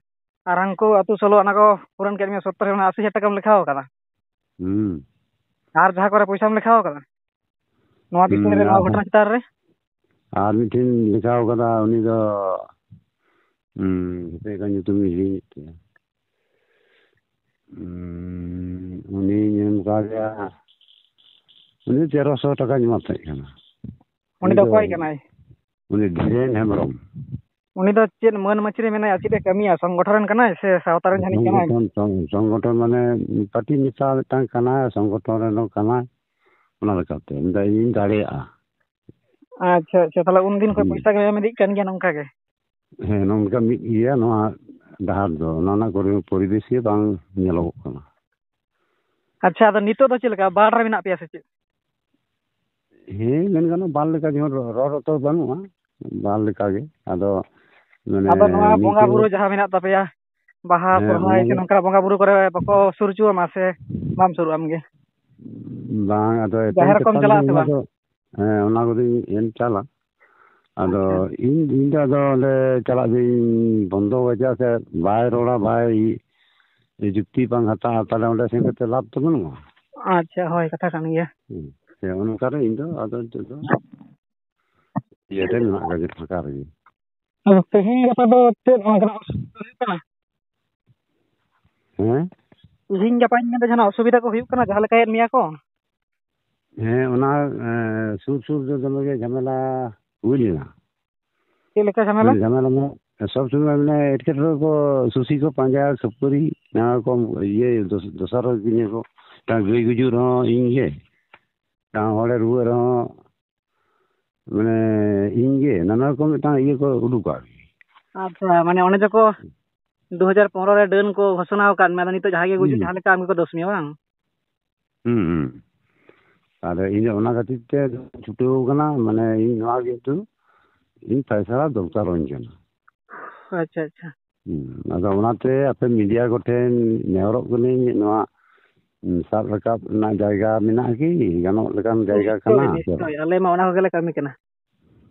ᱟᱨ ᱦᱟᱱᱠᱩ ᱟᱹᱛᱩ ᱥᱳᱞᱳ ᱟᱱᱟ ᱠᱚ ᱯᱩᱨᱟᱹᱱ ᱠᱮᱫ ᱢᱮᱭᱟ, ᱥᱚᱛᱛᱚᱨ ᱦᱟᱡᱟᱨ, ᱚᱱᱟ ᱟᱥᱤ ᱦᱟᱡᱟᱨ ᱴᱟᱠᱟᱢ ᱞᱮᱠᱷᱟᱣ ᱠᱟᱫᱟ᱾ ᱦᱩᱸ᱾ ᱟᱨ ᱡᱟᱦᱟᱸ ᱠᱚᱨᱮ ᱯᱚᱭᱥᱟᱢ ᱞᱮᱠᱷᱟᱣ ᱠᱟᱫᱟ ᱱᱚᱣᱟ ᱵᱤᱥᱚᱭ ᱦᱩᱸ, ᱨᱮ, ᱱᱚᱣᱟ ᱟᱨ ᱜᱷᱚᱴᱚᱱᱟ ᱪᱮᱛᱟᱱ ᱨᱮ? ᱟᱨ ᱢᱤᱫᱴᱮᱱ ᱞᱮᱠᱷᱟᱣ ᱠᱟᱫᱟ, ᱩᱱᱤ ᱫᱚ, ᱦᱩᱸ, ᱦᱟᱯᱮ ᱠᱷᱟᱱ ᱧᱩᱛᱩᱢ ᱤᱧ ᱦᱤᱲᱤᱧᱮᱫ ᱛᱟᱭᱟ᱾ ᱩᱸ, ᱩᱱᱤᱧ ᱮᱢ ᱠᱟᱣᱫᱮᱭᱟ, ᱩᱱᱤ ᱛᱮᱨᱚᱥᱚ ᱴᱟᱠᱟᱧ ᱮᱢᱟᱫ ᱛᱟᱦᱮᱸ ᱠᱟᱱᱟ᱾ ᱩᱱᱤ ᱩᱱᱤ ᱫᱚ ᱫᱚ ᱚᱠᱚᱭ ᱠᱟᱱᱟᱭ? ᱩᱱᱤ ᱫᱷᱤᱨᱮᱱ ᱦᱮᱢᱵᱨᱚᱢ᱾ ᱩᱱᱤ ᱫᱚ ᱪᱮᱫ ᱢᱟᱹᱱ ᱢᱟᱹᱪᱤ ᱨᱮ ᱢᱮᱱᱟᱭᱟ? ᱪᱮᱫ ᱮ ᱠᱟᱹᱢᱤᱭᱟ? ᱥᱚᱝᱜᱚᱴᱷᱚᱱ ᱨᱮᱱ ᱠᱟᱱᱟᱭ ᱥᱮ ᱥᱟᱶᱛᱟ ᱨᱮᱱ ᱡᱟᱹᱱᱤᱡ ᱠᱟᱱᱟᱭ? ᱥᱚᱝᱜᱚᱴᱷᱚᱱ, ᱥᱚᱝ-, ᱥᱚᱝᱜᱚᱴᱷᱚᱱ ᱢᱟᱱᱮ ᱯᱟᱨᱴᱤ ᱢᱮᱥᱟ ᱢᱤᱫᱴᱟᱝ ᱠᱟᱱᱟᱭ, ᱥᱚᱝᱜᱚᱴᱷᱚᱱ ᱨᱮᱱ ᱦᱚᱸ ᱠᱟᱱᱟᱭ᱾ ᱚᱱᱟ ᱞᱮᱠᱟᱛᱮ ᱢᱮᱱᱫᱟ, "ᱤᱧ ᱫᱟᱲᱮᱭᱟᱜᱼᱟ᱾" ᱟᱪᱪᱷᱟ, ᱟᱪᱪᱷᱟ, ᱛᱟᱦᱞᱮ ᱩᱱᱫᱤᱱ ᱠᱷᱚᱱ ᱦᱩᱸ᱾ ᱯᱚᱭᱥᱟ ᱜᱮ ᱮᱢ ᱤᱫᱤᱜ ᱠᱟᱱ ᱜᱮᱭᱟ ᱱᱚᱝᱠᱟ ᱜᱮ? ᱦᱮᱸ, ᱱᱚᱝᱠᱟ ᱢᱤᱫ ᱜᱮᱭᱟ ᱱᱚᱣᱟ ᱰᱟᱦᱟᱨ ᱫᱚ, ᱚᱱᱟ ᱨᱮᱱᱟᱜ ᱯᱚᱨᱤ-, ᱯᱚᱨᱤᱵᱮᱥ ᱜᱮ ᱵᱟᱝ ᱧᱮᱞᱚᱜᱚᱜ ᱠᱟᱱᱟ᱾ ᱟᱪᱪᱷᱟ, ᱟᱫᱚ ᱱᱤᱛᱚᱜ ᱫᱚ ᱪᱮᱫ ᱞᱮᱠᱟ, ᱵᱟᱨ ᱨᱮ ᱢᱮᱱᱟᱜ ᱯᱮᱭᱟ ᱥᱮ ᱪᱮᱫ? ᱦᱮᱸ, ᱢᱮᱱ ᱜᱟᱱᱚᱜᱼᱟ, ᱵᱟᱨ ᱞᱮᱠᱟ, ᱡᱮᱢᱚᱱ ᱨᱚ-, ᱨᱚᱲ ᱨᱚᱛᱚ ᱵᱟᱹᱱᱩᱜᱼᱟ, ᱵᱟᱨ ᱞᱮᱠᱟ ᱜᱮ᱾ ᱟᱫᱚ ᱢᱟᱱᱮ ᱟᱫᱚ ᱱᱚᱣᱟ ᱵᱚᱸᱜᱟ ᱱᱤᱝᱠᱟᱹ ᱵᱩᱨᱩ ᱡᱟᱦᱟᱸ ᱢᱮᱱᱟᱜ ᱛᱟᱯᱮᱭᱟ, ᱵᱟᱦᱟ, ᱦᱮᱸ, ᱥᱚᱨᱦᱟᱭ ᱥᱮ ᱚᱱᱟᱜᱮ᱾ ᱱᱚᱝᱠᱟᱱᱟᱜ ᱵᱚᱸᱜᱟ ᱵᱩᱨᱩ ᱠᱚᱨᱮ ᱵᱟᱠᱚ ᱥᱩᱨ ᱦᱚᱪᱚᱣᱟᱢᱟ ᱥᱮ ᱵᱟᱢ ᱥᱩᱨᱩᱜ ᱟᱢ ᱜᱮ? ᱵᱟᱝ, ᱟᱫᱚ ᱮᱴᱟᱜ ᱡᱟᱦᱮᱨ ᱠᱚᱢ ᱠᱟᱛᱷᱟ ᱪᱟᱞᱟᱜ ᱞᱟᱹᱭ ᱟᱥᱮ ᱚᱱᱟ ᱵᱟᱝ? ᱫᱚ, ᱦᱮᱸ, ᱚᱱᱟ ᱠᱚᱫᱚᱧ ᱮᱢ ᱪᱟᱞᱟ᱾ ᱟᱫᱚ ᱟᱪᱪᱷᱟ᱾ ᱤᱧ, ᱤᱧ ᱫᱚ ᱟᱫᱚ ᱚᱸᱰᱮ ᱪᱟᱞᱟᱜ ᱫᱚᱧ ᱵᱚᱱᱫᱚ ᱟᱠᱟᱫᱟ, ᱪᱮᱫᱟᱜ ᱥᱮ ᱵᱟᱭ ᱨᱚᱲᱟ, ᱵᱟᱭ ᱡᱩᱠᱛᱤ ᱵᱟᱝ ᱦᱟᱛᱟᱣᱟ, ᱛᱟᱦᱞᱮ ᱚᱸᱰᱮ ᱥᱮᱱ ᱠᱟᱛᱮ ᱞᱟᱵᱷ ᱫᱚ ᱵᱟᱹᱱᱩᱜᱼᱟ᱾ ᱟᱪᱪᱷᱟ, ᱦᱳᱭ, ᱠᱟᱛᱷᱟ ᱠᱟᱱ ᱜᱮᱭᱟ᱾ ᱦᱮᱸ, ᱥᱮ ᱚᱱᱠᱟ ᱨᱮ ᱤᱧ ᱫᱚ ᱟᱫᱚ ᱱᱤᱛᱚᱜ ᱫᱚ ᱤᱭᱟᱹ ᱨᱮ ᱢᱮᱱᱟᱜ ᱟᱠᱟᱫᱟ, ᱯᱷᱟᱸᱠᱟ ᱨᱮᱜᱮ᱾ ᱟᱫᱚ ᱛᱮᱦᱮᱧ ᱜᱟᱯᱟ ᱫᱚ ᱪᱮᱫ ᱚᱱᱠᱟᱱᱟᱜ ᱚᱥᱩᱵᱤᱫᱷᱟ ᱦᱩᱭᱩᱜ ᱠᱟᱱᱟ? ᱦᱮᱸ? ᱛᱮᱦᱮᱧ ᱜᱟᱯᱟᱧ ᱢᱮᱱᱫᱟ, ᱡᱟᱦᱟᱱᱟᱜ ᱚᱥᱩᱵᱤᱫᱷᱟ ᱠᱚ ᱦᱩᱭᱩᱜ ᱠᱟᱱᱟ, ᱡᱟᱦᱟᱸ ᱞᱮᱠᱟᱭᱮᱫ ᱢᱮᱭᱟ ᱠᱚ? ᱦᱮᱸ, ᱚᱱᱟ, ᱮ, ᱥᱩᱨ ᱥᱩᱨ ᱫᱚ ᱫᱚᱢᱮ ᱜᱮ ᱡᱷᱟᱢᱮᱞᱟ ᱦᱩᱭ ᱞᱮᱱᱟ᱾ ᱪᱮᱫ ᱞᱮᱠᱟ ᱡᱷᱟᱢᱮᱞᱟ? ᱢᱟᱱᱮ ᱡᱷᱟᱢᱮᱞᱟ ᱢᱟᱱᱮ ᱥᱚᱵ ᱥᱚᱢᱚᱭ ᱢᱟᱱᱮ ᱮᱴᱠᱮᱴᱚᱬᱮ ᱠᱚ, ᱥᱩᱥᱤ ᱠᱚ ᱯᱟᱸᱡᱟᱭᱟ, ᱥᱩᱯᱟᱹᱨᱤ, ᱱᱟᱱᱟ ᱨᱚᱠᱚᱢ ᱤᱭᱟᱹ ᱫᱚᱥ-, ᱫᱚᱥᱟᱨᱚ ᱫᱤᱱ ᱠᱚ, ᱢᱤᱫᱴᱟᱝ ᱜᱟᱹᱭ ᱜᱩᱡᱩᱜ ᱨᱮᱦᱚᱸ ᱤᱧ ᱜᱮ, ᱢᱤᱫᱴᱟᱝ ᱦᱚᱲᱮ ᱨᱩᱣᱟᱹᱜ ᱨᱮᱦᱚᱸ ᱢᱟᱱᱮ ᱤᱧ ᱜᱮ, ᱱᱟᱱᱟ ᱨᱚᱠᱚᱢ ᱢᱤᱫᱴᱟᱝ ᱤᱭᱟᱹ ᱠᱚ ᱩᱰᱩᱠᱟ ᱟᱨᱠᱤ᱾ ᱟᱪᱪᱷᱟ, ᱢᱟᱱᱮ ᱚᱱᱮ ᱡᱮᱠᱚ ᱫᱩ ᱦᱟᱡᱟᱨ ᱯᱚᱱᱨᱚ ᱨᱮ ᱰᱟᱹᱱ ᱠᱚ ᱜᱷᱳᱥᱚᱱᱟ ᱟᱠᱟᱫ ᱢᱮᱭᱟ, ᱟᱫᱚ ᱱᱤᱛᱚᱜ ᱡᱟᱦᱟᱸᱭ ᱜᱮ ᱜᱩᱡᱩᱜ, ᱦᱩᱸ᱾ ᱡᱟᱦᱟᱸ ᱞᱮᱠᱟ ᱟᱢ ᱜᱮᱠᱚ ᱫᱳᱥ ᱢᱮᱭᱟ, ᱵᱟᱝ? ᱦᱩᱸ, ᱦᱩᱸ᱾ ᱟᱫᱚ ᱤᱧ ᱫᱚ ᱚᱱᱟ ᱠᱷᱟᱹᱛᱤᱨ ᱛᱮ ᱪᱷᱩᱴᱟᱹᱣ ᱠᱟᱱᱟ, ᱢᱟᱱᱮ ᱤᱧ ᱱᱚᱣᱟ ᱠᱤᱱᱛᱩ ᱤᱧ ᱯᱟᱭᱥᱟ ᱫᱚᱨᱠᱟᱨᱚᱧ ᱠᱟᱱᱟ᱾ ᱟᱪᱪᱷᱟ, ᱟᱪᱪᱷᱟ᱾ ᱦᱩᱸ, ᱟᱫᱚ ᱚᱱᱟᱛᱮ ᱟᱯᱮ ᱢᱤᱰᱤᱭᱟ ᱠᱚᱴᱷᱮᱱ ᱱᱮᱦᱚᱨᱚᱜ ᱠᱟᱹᱱᱟᱹᱧ, ᱱᱚᱣᱟ, ᱩᱸ, ᱥᱟᱵ ᱨᱟᱠᱟᱵ ᱨᱮᱱᱟᱜ ᱡᱟᱭᱜᱟ ᱢᱮᱱᱟᱜᱼᱟ ᱠᱤ? ᱜᱟᱱᱚᱜ ᱞᱮᱠᱟᱱ ᱡᱟᱭᱜᱟ ᱱᱤᱥᱪᱳᱭ, ᱠᱟᱱᱟ ᱥᱮ ᱱᱤᱥᱪᱳᱭ, ᱵᱟᱝ? ᱟᱞᱮ ᱢᱟ ᱚᱱᱟ ᱠᱚᱜᱮᱞᱮ ᱠᱟᱹᱢᱤ ᱠᱟᱱᱟ,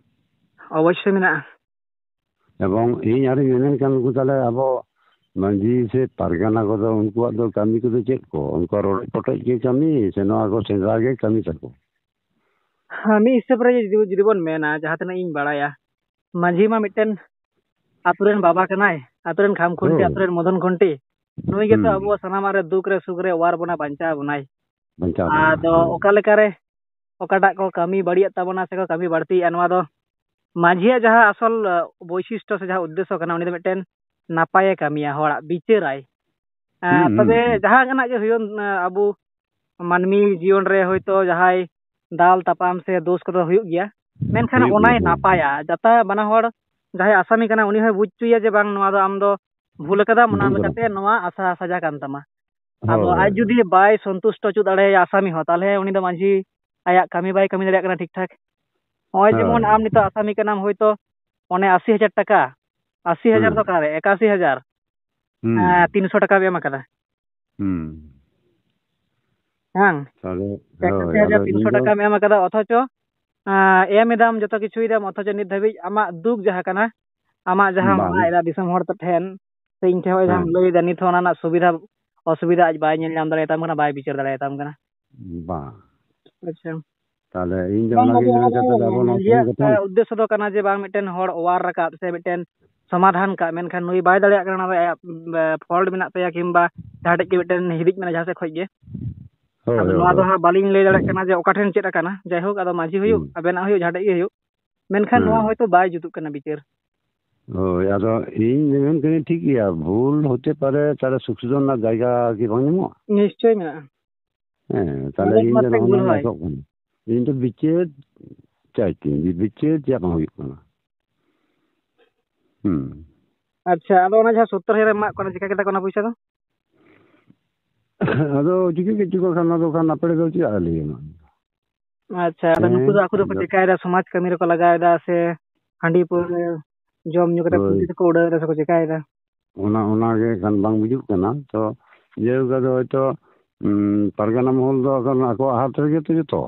ᱚᱵᱚᱥᱥᱳᱭ ᱢᱮᱱᱟᱜᱼᱟ᱾ ᱮᱵᱚᱝ ᱤᱧ ᱟᱨᱤᱧ ᱢᱮᱢᱮᱱ ᱠᱟᱱ, ᱩᱱᱠᱩ ᱛᱟᱦᱞᱮ ᱟᱵᱚ ᱢᱟᱹᱡᱷᱤ ᱥᱮ ᱯᱟᱨᱜᱟᱱᱟ ᱠᱚᱫᱚ ᱩᱱᱠᱩᱣᱟᱜ ᱫᱚ ᱠᱟᱹᱢᱤ ᱠᱚᱫᱚ ᱪᱮᱫ ᱠᱚ? ᱩᱱᱠᱩᱣᱟᱜ ᱨᱚᱰᱚᱡ ᱯᱚᱴᱚᱡ ᱜᱮ ᱠᱟᱹᱢᱤ ᱥᱮ ᱱᱚᱣᱟ ᱠᱚ ᱥᱮᱸᱫᱽᱨᱟ ᱜᱮ ᱠᱟᱹᱢᱤ ᱛᱟᱠᱚ? ᱦᱮᱸ, ᱢᱤᱫ ᱦᱤᱥᱟᱹᱵ ᱨᱮ ᱡᱩᱫᱤ, ᱡᱩᱫᱤ ᱵᱚᱱ ᱢᱮᱱᱟ, ᱡᱟᱦᱟᱸ ᱛᱤᱱᱟᱹᱜ ᱤᱧ ᱵᱟᱲᱟᱭᱟ, ᱢᱟᱹᱡᱷᱤ ᱢᱟ ᱢᱤᱫᱴᱮᱱ ᱟᱛᱳ ᱨᱮᱱ ᱵᱟᱵᱟ ᱠᱟᱱᱟᱭ, ᱟᱛᱳ ᱨᱮᱱ ᱠᱷᱟᱢ ᱠᱷᱩᱱᱴᱤ, ᱦᱳᱭ᱾ ᱟᱛᱳ ᱨᱮᱱ ᱢᱚᱫᱚᱱ ᱠᱷᱩᱱᱴᱤ᱾ ᱱᱩᱭ ᱜᱮᱛᱚ ᱦᱩᱸ᱾ ᱟᱵᱚ ᱥᱟᱱᱟᱢᱟᱜ ᱨᱮ, ᱫᱩᱠ ᱨᱮ, ᱥᱩᱠ ᱨᱮ ᱚᱣᱟᱨ ᱵᱚᱱᱟ, ᱵᱟᱧᱪᱟᱣ ᱵᱚᱱᱟᱭ᱾ ᱵᱟᱧᱪᱟᱣ ᱵᱚᱱᱟ, ᱟᱫᱚ ᱦᱳᱭ᱾ ᱚᱠᱟ ᱞᱮᱠᱟ ᱨᱮ ᱚᱠᱟᱴᱟᱜ ᱠᱚ ᱠᱟᱹᱢᱤ ᱵᱟᱹᱲᱤᱡᱮᱫ ᱛᱟᱵᱚᱱᱟ ᱥᱮᱠᱚ ᱠᱟᱹᱢᱤ ᱵᱟᱹᱲᱛᱤᱭᱮᱫᱼᱟ, ᱱᱚᱣᱟ ᱫᱚ ᱢᱟᱹᱡᱷᱤᱭᱟᱜ ᱡᱟᱦᱟᱸ ᱟᱥᱚᱞ ᱵᱳᱭᱥᱤᱥᱴᱚ ᱥᱮ ᱡᱟᱦᱟᱸ ᱩᱫᱽᱫᱮᱥᱥᱚ ᱠᱟᱱᱟ, ᱩᱱᱤ ᱫᱚ ᱢᱤᱫᱴᱮᱱ ᱱᱟᱯᱟᱭᱮ ᱠᱟᱹᱢᱤᱭᱟ, ᱦᱚᱲᱟᱜ ᱵᱤᱪᱟᱹᱨᱟᱭ᱾ ᱦᱩᱸ, ᱦᱩᱸ, ᱛᱚᱵᱮ ᱦᱩᱸ᱾ ᱡᱟᱦᱟᱸ ᱜᱮ ᱦᱩᱭᱩᱜ, ᱟᱵᱚ ᱢᱟᱹᱱᱢᱤ ᱡᱤᱭᱚᱱ ᱨᱮ ᱦᱚᱭᱛᱳ ᱡᱟᱦᱟᱸᱭ ᱫᱟᱞ ᱛᱟᱯᱟᱢ ᱥᱮ ᱫᱳᱥ ᱠᱚᱫᱚ ᱦᱩᱭᱩᱜ ᱜᱮᱭᱟ, ᱢᱮᱱᱠᱷᱟᱱ ᱦᱩᱭᱩᱜ ᱚᱱᱟᱭ ᱜᱮᱭᱟ, ᱦᱩᱭᱩᱜ ᱱᱟᱯᱟᱭᱟ᱾ ᱡᱟᱛᱮ ᱵᱟᱱᱟ ᱦᱚᱲ, ᱡᱟᱦᱟᱸᱭ ᱟᱥᱟᱢᱤ ᱠᱟᱱᱟ, ᱩᱱᱤ ᱦᱚᱸᱭ ᱵᱩᱡᱽ ᱦᱚᱪᱚᱭᱟ ᱡᱮ ᱵᱟᱝ, ᱱᱚᱣᱟ ᱫᱚ ᱟᱢ ᱫᱚ ᱵᱷᱩᱞ ᱟᱠᱟᱫᱟᱢ, ᱚᱱᱟ ᱵᱷᱩᱞ ᱠᱟᱱᱟ᱾ ᱞᱮᱠᱟᱛᱮ ᱱᱚᱣᱟ ᱟᱥᱟ ᱥᱟᱡᱟ ᱠᱟᱱ ᱛᱟᱢᱟ᱾ ᱟᱫᱚ ᱦᱳᱭ, ᱟᱡ ᱦᱳᱭ᱾ ᱡᱩᱫᱤ ᱵᱟᱭ ᱥᱚᱱᱛᱩᱥᱴᱚ ᱦᱚᱪᱚ ᱫᱟᱲᱮᱭᱟᱭᱟ ᱟᱥᱟᱢᱤ ᱦᱚᱸ, ᱛᱟᱦᱚᱞᱮ ᱩᱱᱤ ᱫᱚ ᱢᱟᱹᱡᱷᱤ ᱟᱭᱟᱜ ᱠᱟᱹᱢᱤ ᱵᱟᱭ ᱠᱟᱹᱢᱤ ᱫᱟᱲᱮᱭᱟᱜ ᱠᱟᱱᱟ ᱴᱷᱤᱠ ᱴᱷᱟᱠ᱾ ᱱᱚᱜᱼᱚᱭ ᱡᱮᱢᱚᱱ ᱦᱳᱭ᱾ ᱟᱢ ᱱᱤᱛᱚᱜ ᱟᱥᱟᱢᱤ ᱠᱟᱱᱟᱢ, ᱦᱚᱭᱛᱳ ᱚᱱᱮ ᱟᱥᱤ ᱦᱟᱡᱟᱨ ᱴᱟᱠᱟ, ᱟᱥᱤ ᱦᱟᱡᱟᱨ ᱦᱩᱸ᱾ ᱫᱚ ᱚᱠᱟᱨᱮ, ᱮᱠᱟᱥᱤ ᱦᱟᱡᱟᱨ, ᱦᱩᱸ᱾ ᱮᱸ, ᱛᱤᱱᱥᱚ ᱴᱟᱠᱟᱢ ᱮᱢ ᱟᱠᱟᱫᱟ᱾ ᱦᱩᱸ᱾ ᱵᱟᱝ? ᱛᱟᱦᱞᱮ, ᱦᱳᱭ, ᱮᱠᱟᱥᱤ ᱦᱟᱡᱟᱨ ᱟᱫᱚ ᱤᱧ ᱛᱤᱱᱥᱚ ᱫᱚ ᱴᱟᱠᱟᱢ ᱮᱢ ᱟᱠᱟᱫᱟ, ᱚᱛᱷᱚᱪᱚ, ᱮᱸ, ᱮᱢ ᱮᱫᱟᱢ, ᱡᱚᱛᱚ ᱠᱤᱪᱷᱩᱭ ᱫᱟᱢ, ᱚᱛᱷᱚᱪᱚ ᱱᱤᱛ ᱫᱷᱟᱹᱵᱤᱡ ᱟᱢᱟᱜ ᱫᱩᱠ ᱡᱟᱦᱟᱸ ᱠᱟᱱᱟ, ᱟᱢᱟᱜ ᱡᱟᱦᱟᱸᱢ ᱵᱟᱝ᱾ ᱨᱟᱜ ᱮᱫᱟ ᱫᱤᱥᱚᱢ ᱦᱚᱲ ᱴᱷᱮᱱ, ᱥᱮ ᱤᱧ ᱴᱷᱮᱱ ᱦᱚᱸ ᱡᱟᱦᱟᱸᱢ ᱦᱮᱸ᱾ ᱞᱟᱹᱭ ᱮᱫᱟ, ᱱᱤᱛ ᱦᱚᱸ ᱚᱱᱟ ᱨᱮᱱᱟᱜ ᱥᱩᱵᱤᱫᱷᱟ ᱚᱥᱩᱵᱤᱫᱷᱟ ᱟᱡ ᱵᱟᱭ ᱧᱮᱞ ᱧᱟᱢ ᱫᱟᱲᱮᱭᱟᱛᱟᱢ ᱠᱟᱱᱟ, ᱵᱟᱭ ᱵᱤᱪᱟᱹᱨ ᱫᱟᱲᱮᱭᱟᱛᱟᱢ ᱠᱟᱱᱟ᱾ ᱵᱟᱝ᱾ ᱟᱪᱪᱷᱟ᱾ ᱛᱟᱦᱞᱮ ᱤᱧ ᱫᱚ ᱵᱟᱝ ᱚᱱᱟᱜᱤᱧ ᱵᱟᱵᱩ, ᱢᱮᱱᱟ, ᱚᱱᱟ ᱡᱟᱛᱮ ᱫᱚ ᱟᱵᱚ ᱱᱚᱣᱟ ᱢᱟᱹᱡᱷᱤᱭᱟᱜ, ᱥᱚᱝᱜᱚᱴᱷᱚᱱ ᱮ, ᱩᱫᱽᱫᱮᱥᱥᱚ ᱫᱚ ᱠᱟᱱᱟ ᱡᱮ ᱵᱟᱝ ᱢᱤᱫᱴᱮᱱ ᱦᱚᱲ ᱚᱣᱟᱨ ᱨᱟᱠᱟᱵ ᱥᱮ ᱢᱤᱫᱴᱮᱱ ᱥᱚᱢᱟᱫᱷᱟᱱ ᱠᱟᱜ, ᱢᱮᱱᱠᱷᱟᱱ ᱱᱩᱭ ᱵᱟᱭ ᱫᱟᱲᱮᱭᱟᱜ ᱠᱟᱱᱟ, ᱚᱱᱟ ᱫᱚ ᱟᱭᱟᱜ, ᱮ, ᱯᱷᱚᱞᱴ ᱢᱮᱱᱟᱜ ᱛᱟᱭᱟ ᱠᱤᱝᱵᱟ ᱡᱟᱦᱟᱸ ᱴᱷᱮᱡ ᱜᱮ ᱢᱤᱫᱴᱮᱱ ᱦᱤᱫᱤᱡ ᱢᱮᱱᱟᱜᱼᱟ ᱡᱟᱦᱟᱸ ᱥᱮᱫ ᱠᱷᱚᱡ ᱜᱮ᱾ ᱦᱳᱭ, ᱟᱫᱚ ᱦᱳᱭ, ᱱᱚᱣᱟ ᱫᱚ ᱦᱳᱭ᱾ ᱦᱟᱸᱜ ᱵᱟᱹᱞᱤᱧ ᱞᱟᱹᱭ ᱫᱟᱲᱮᱭᱟᱜ ᱠᱟᱱᱟ ᱡᱮ ᱚᱠᱟ ᱴᱷᱮᱱ ᱪᱮᱫ ᱟᱠᱟᱱᱟ᱾ ᱡᱟᱭᱦᱳᱠ, ᱟᱫᱚ ᱢᱟᱹᱡᱷᱤ ᱦᱩᱭᱩᱜ, ᱦᱩᱸ᱾ ᱟᱵᱮᱱᱟᱜ ᱦᱩᱭᱩᱜ, ᱡᱟᱦᱟᱸ ᱴᱷᱮᱡ ᱜᱮ ᱦᱩᱭᱩᱜ, ᱢᱮᱱᱠᱷᱟᱱ ᱱᱚᱣᱟ ᱦᱮᱸ᱾ ᱦᱚᱭᱛᱳ ᱵᱟᱭ ᱡᱩᱛᱩᱜ ᱠᱟᱱᱟ ᱵᱤᱪᱟᱹᱨ᱾ ᱦᱳᱭ, ᱟᱫᱚ ᱤᱧ ᱢᱮᱱ ᱠᱟᱹᱱᱟᱹᱧ ᱴᱷᱤᱠ ᱜᱮᱭᱟ, ᱵᱷᱩᱞ ᱦᱚᱛᱮ ᱯᱟᱨᱮ, ᱛᱟᱦᱞᱮ ᱥᱩᱠᱥᱤᱫᱷᱚᱱ ᱨᱮᱱᱟᱜ ᱡᱟᱭᱜᱟ ᱠᱤ ᱵᱟᱝ ᱧᱟᱢᱚᱜᱼᱟ? ᱱᱤᱥᱪᱚᱭ ᱢᱮᱱᱟᱜᱼᱟ᱾ ᱦᱮᱸ, ᱛᱟᱦᱞᱮ ᱚᱱᱮᱠ ᱤᱧ ᱫᱚ ᱢᱟᱛᱨᱟ ᱱᱚᱜᱼᱚ ᱵᱷᱩᱞ ᱱᱚᱣᱟ ᱦᱚᱭ᱾ ᱟᱥᱚᱜ ᱠᱟᱱᱟ᱾ ᱤᱧ ᱫᱚ ᱵᱤᱪᱟᱹᱨ ᱪᱟᱭ ᱛᱤᱧ, ᱵᱤᱪᱟᱹᱨ ᱪᱮᱫ ᱵᱟᱝ ᱦᱩᱭᱩᱜ ᱠᱟᱱᱟ᱾ ᱦᱩᱸ᱾ ᱟᱪᱪᱷᱟ, ᱟᱫᱚ ᱚᱱᱟ ᱡᱟᱦᱟᱸ ᱥᱚᱛᱛᱚᱨ ᱦᱟᱡᱟᱨ ᱮᱢ ᱮᱢᱟᱜ ᱠᱚᱣᱟ, ᱪᱤᱠᱟ ᱠᱮᱫᱟ ᱠᱚ ᱚᱱᱟ ᱯᱚᱭᱥᱟ ᱫᱚ? ᱟᱫᱚ ᱪᱤᱠᱟᱹ ᱠᱮᱫ ᱪᱚ ᱠᱚ ᱠᱷᱟᱱ, ᱚᱱᱟ ᱫᱚ ᱠᱷᱟᱱ ᱟᱯᱮ ᱫᱚ ᱪᱮᱫ ᱞᱟᱹᱭ ᱟᱢᱟ? ᱟᱪᱪᱷᱟ, ᱟᱫᱚ ᱱᱩᱠᱩ ᱫᱚ ᱦᱮᱸ, ᱟᱠᱚ ᱫᱚᱠᱚ ᱟᱫᱚ ᱪᱮᱠᱟᱭᱮᱫᱟ, ᱥᱚᱢᱟᱡᱽ ᱠᱟᱹᱢᱤ ᱨᱮᱠᱚ ᱞᱟᱜᱟᱣᱮᱫᱟ ᱥᱮ ᱦᱟᱺᱰᱤ ᱯᱟᱹᱣᱨᱟᱹ ᱡᱚᱢ ᱧᱩ ᱠᱟᱛᱮ ᱦᱳᱭ᱾ ᱯᱩᱭᱥᱟᱹ ᱛᱮᱠᱚ ᱩᱰᱟᱹᱣᱮᱫᱟ ᱥᱮᱠᱚ ᱪᱮᱠᱟᱭᱮᱫᱟ? ᱚᱱᱟ, ᱚᱱᱟ ᱜᱮ ᱠᱷᱟᱱ ᱵᱟᱝ ᱵᱩᱡᱩᱜ ᱠᱟᱱᱟ᱾ ᱛᱚ, ᱡᱟᱭᱦᱳᱠ, ᱟᱫᱚ ᱦᱚᱭᱛᱚ, ᱩᱸ, ᱯᱟᱨᱜᱟᱱᱟ ᱢᱚᱦᱚᱞ ᱫᱚ ᱮᱠᱷᱚᱱ ᱟᱠᱚᱣᱟᱜ ᱦᱟᱛ ᱨᱮᱜᱮ ᱛᱚ ᱡᱚᱛᱚ᱾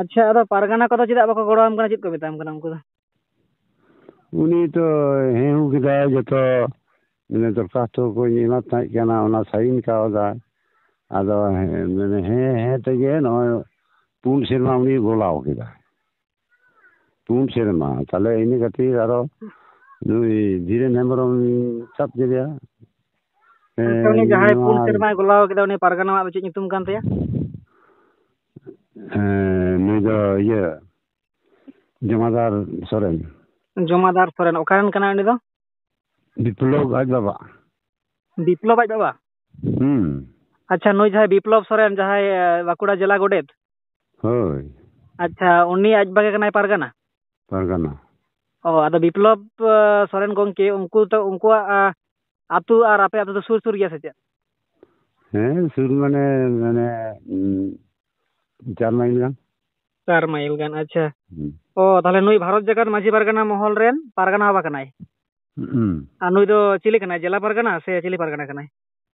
ᱟᱪᱪᱷᱟ, ᱟᱫᱚ ᱯᱟᱨᱜᱟᱱᱟ ᱠᱚᱫᱚ ᱪᱮᱫᱟᱜ ᱵᱟᱠᱚ ᱜᱚᱲᱚ ᱟᱢ ᱠᱟᱱᱟ? ᱪᱮᱫ ᱠᱚ ᱢᱮᱛᱟᱢ ᱠᱟᱱᱟ ᱩᱱᱠᱩ ᱫᱚ? ᱩᱱᱤ ᱛᱚ ᱦᱮᱸ ᱦᱩ ᱠᱮᱫᱟᱭ, ᱡᱚᱛᱚ ᱢᱟᱱᱮ ᱫᱚᱨᱠᱷᱟᱥᱛᱚ ᱠᱚᱧ ᱮᱢᱟᱫ ᱛᱟᱦᱮᱸ ᱠᱟᱱᱟ, ᱚᱱᱟ ᱥᱟᱭᱤᱱ ᱠᱟᱣᱫᱟᱭ᱾ ᱟᱫᱚ ᱦᱮᱸ, ᱢᱟᱱᱮ ᱦᱮᱸ, ᱦᱮᱸ ᱛᱮᱜᱮ ᱱᱚᱜᱼᱚᱭ ᱯᱩᱱ ᱥᱮᱨᱢᱟ ᱩᱱᱤ ᱜᱚᱞᱟᱣ ᱠᱮᱫᱟ᱾ ᱯᱩᱱ ᱥᱮᱨᱢᱟ᱾ ᱛᱟᱦᱞᱮ ᱤᱱᱟᱹ ᱠᱷᱟᱹᱛᱤᱨ ᱟᱨᱚ ᱱᱩᱭ ᱫᱷᱤᱨᱮᱱ ᱦᱮᱢᱵᱨᱚᱢ ᱥᱟᱵ ᱠᱮᱫᱮᱭᱟ᱾ ᱟᱪᱪᱷᱟ, ᱩᱱᱤ ᱦᱮᱸ, ᱡᱟᱦᱟᱸᱭ ᱯᱩᱱ ᱱᱚᱣᱟ ᱥᱮᱨᱢᱟᱭ ᱜᱚᱞᱟᱣ ᱠᱮᱫᱟ, ᱩᱱᱤ ᱯᱟᱨᱜᱟᱱᱟᱣᱟᱜ ᱫᱚ ᱪᱮᱫ ᱧᱩᱛᱩᱢ ᱠᱟᱱ ᱛᱟᱭᱟ? ᱦᱮᱸ, ᱱᱩᱭ ᱫᱚ ᱤᱭᱟᱹ, ᱡᱚᱢᱟᱫᱟᱨ ᱥᱚᱨᱮᱱ᱾ ᱡᱚᱢᱟᱫᱟᱨ ᱥᱚᱨᱮᱱ, ᱚᱠᱟᱨᱮᱱ ᱠᱟᱱᱟᱭ ᱩᱱᱤ ᱫᱚ? ᱵᱤᱯᱞᱚᱵ ᱟᱡ ᱵᱟᱵᱟ᱾ ᱵᱤᱯᱞᱚᱵ ᱟᱡ ᱵᱟᱵᱟ? ᱦᱩᱸ᱾ ᱟᱪᱪᱷᱟ, ᱱᱩᱭ ᱡᱟᱦᱟᱸᱭ ᱵᱤᱯᱞᱚᱵ ᱥᱚᱨᱮᱱ, ᱡᱟᱦᱟᱸᱭ, ᱮ, ᱵᱟᱸᱠᱩᱲᱟ ᱡᱮᱞᱟ ᱜᱚᱰᱮᱛ? ᱦᱳᱭ᱾ ᱟᱪᱪᱷᱟ, ᱩᱱᱤ ᱟᱡ ᱵᱟᱵᱟ ᱜᱮ ᱠᱟᱱᱟᱭ ᱯᱟᱨᱜᱟᱱᱟ? ᱯᱟᱨᱜᱟᱱᱟ᱾ ᱚ, ᱟᱫᱚ ᱵᱤᱯᱞᱚᱵ, ᱮ, ᱥᱚᱨᱮᱱ ᱜᱚᱝᱠᱮ, ᱩᱱᱠᱩ ᱛᱚ, ᱩᱱᱠᱩᱣᱟᱜ, ᱟ, ᱟᱹᱛᱩ ᱟᱨ ᱟᱯᱮ ᱟᱹᱛᱩ ᱫᱚ ᱥᱩᱨ ᱥᱩᱨ ᱜᱮᱭᱟ ᱥᱮ ᱪᱮᱫ? ᱦᱮᱸ, ᱥᱩᱨ ᱢᱟᱱᱮ, ᱢᱟᱱᱮ, ᱩᱸ, ᱪᱟᱨ ᱢᱟᱭᱤᱞ ᱜᱟᱱ᱾ ᱪᱟᱨ ᱢᱟᱭᱤᱞ ᱜᱟᱱ, ᱟᱪᱪᱷᱟ᱾ ᱦᱩᱸ᱾ ᱚ, ᱛᱟᱦᱞᱮ ᱱᱩᱭ ᱵᱷᱟᱨᱚᱛ ᱡᱟᱠᱟᱛ ᱢᱟᱹᱡᱷᱤ ᱯᱟᱨᱜᱟᱱᱟ ᱢᱚᱦᱚᱞ ᱨᱮᱱ ᱯᱟᱨᱜᱟᱱᱟ ᱵᱟᱵᱟ ᱠᱟᱱᱟᱭ᱾ ᱦᱩᱸ᱾ ᱟᱨ ᱱᱩᱭ ᱫᱚ ᱪᱤᱞᱤ ᱠᱟᱱᱟᱭ? ᱡᱮᱞᱟ ᱯᱟᱨᱜᱟᱱᱟ ᱥᱮ ᱪᱤᱞᱤ ᱯᱟᱨᱜᱟᱱᱟ ᱠᱟᱱᱟᱭ?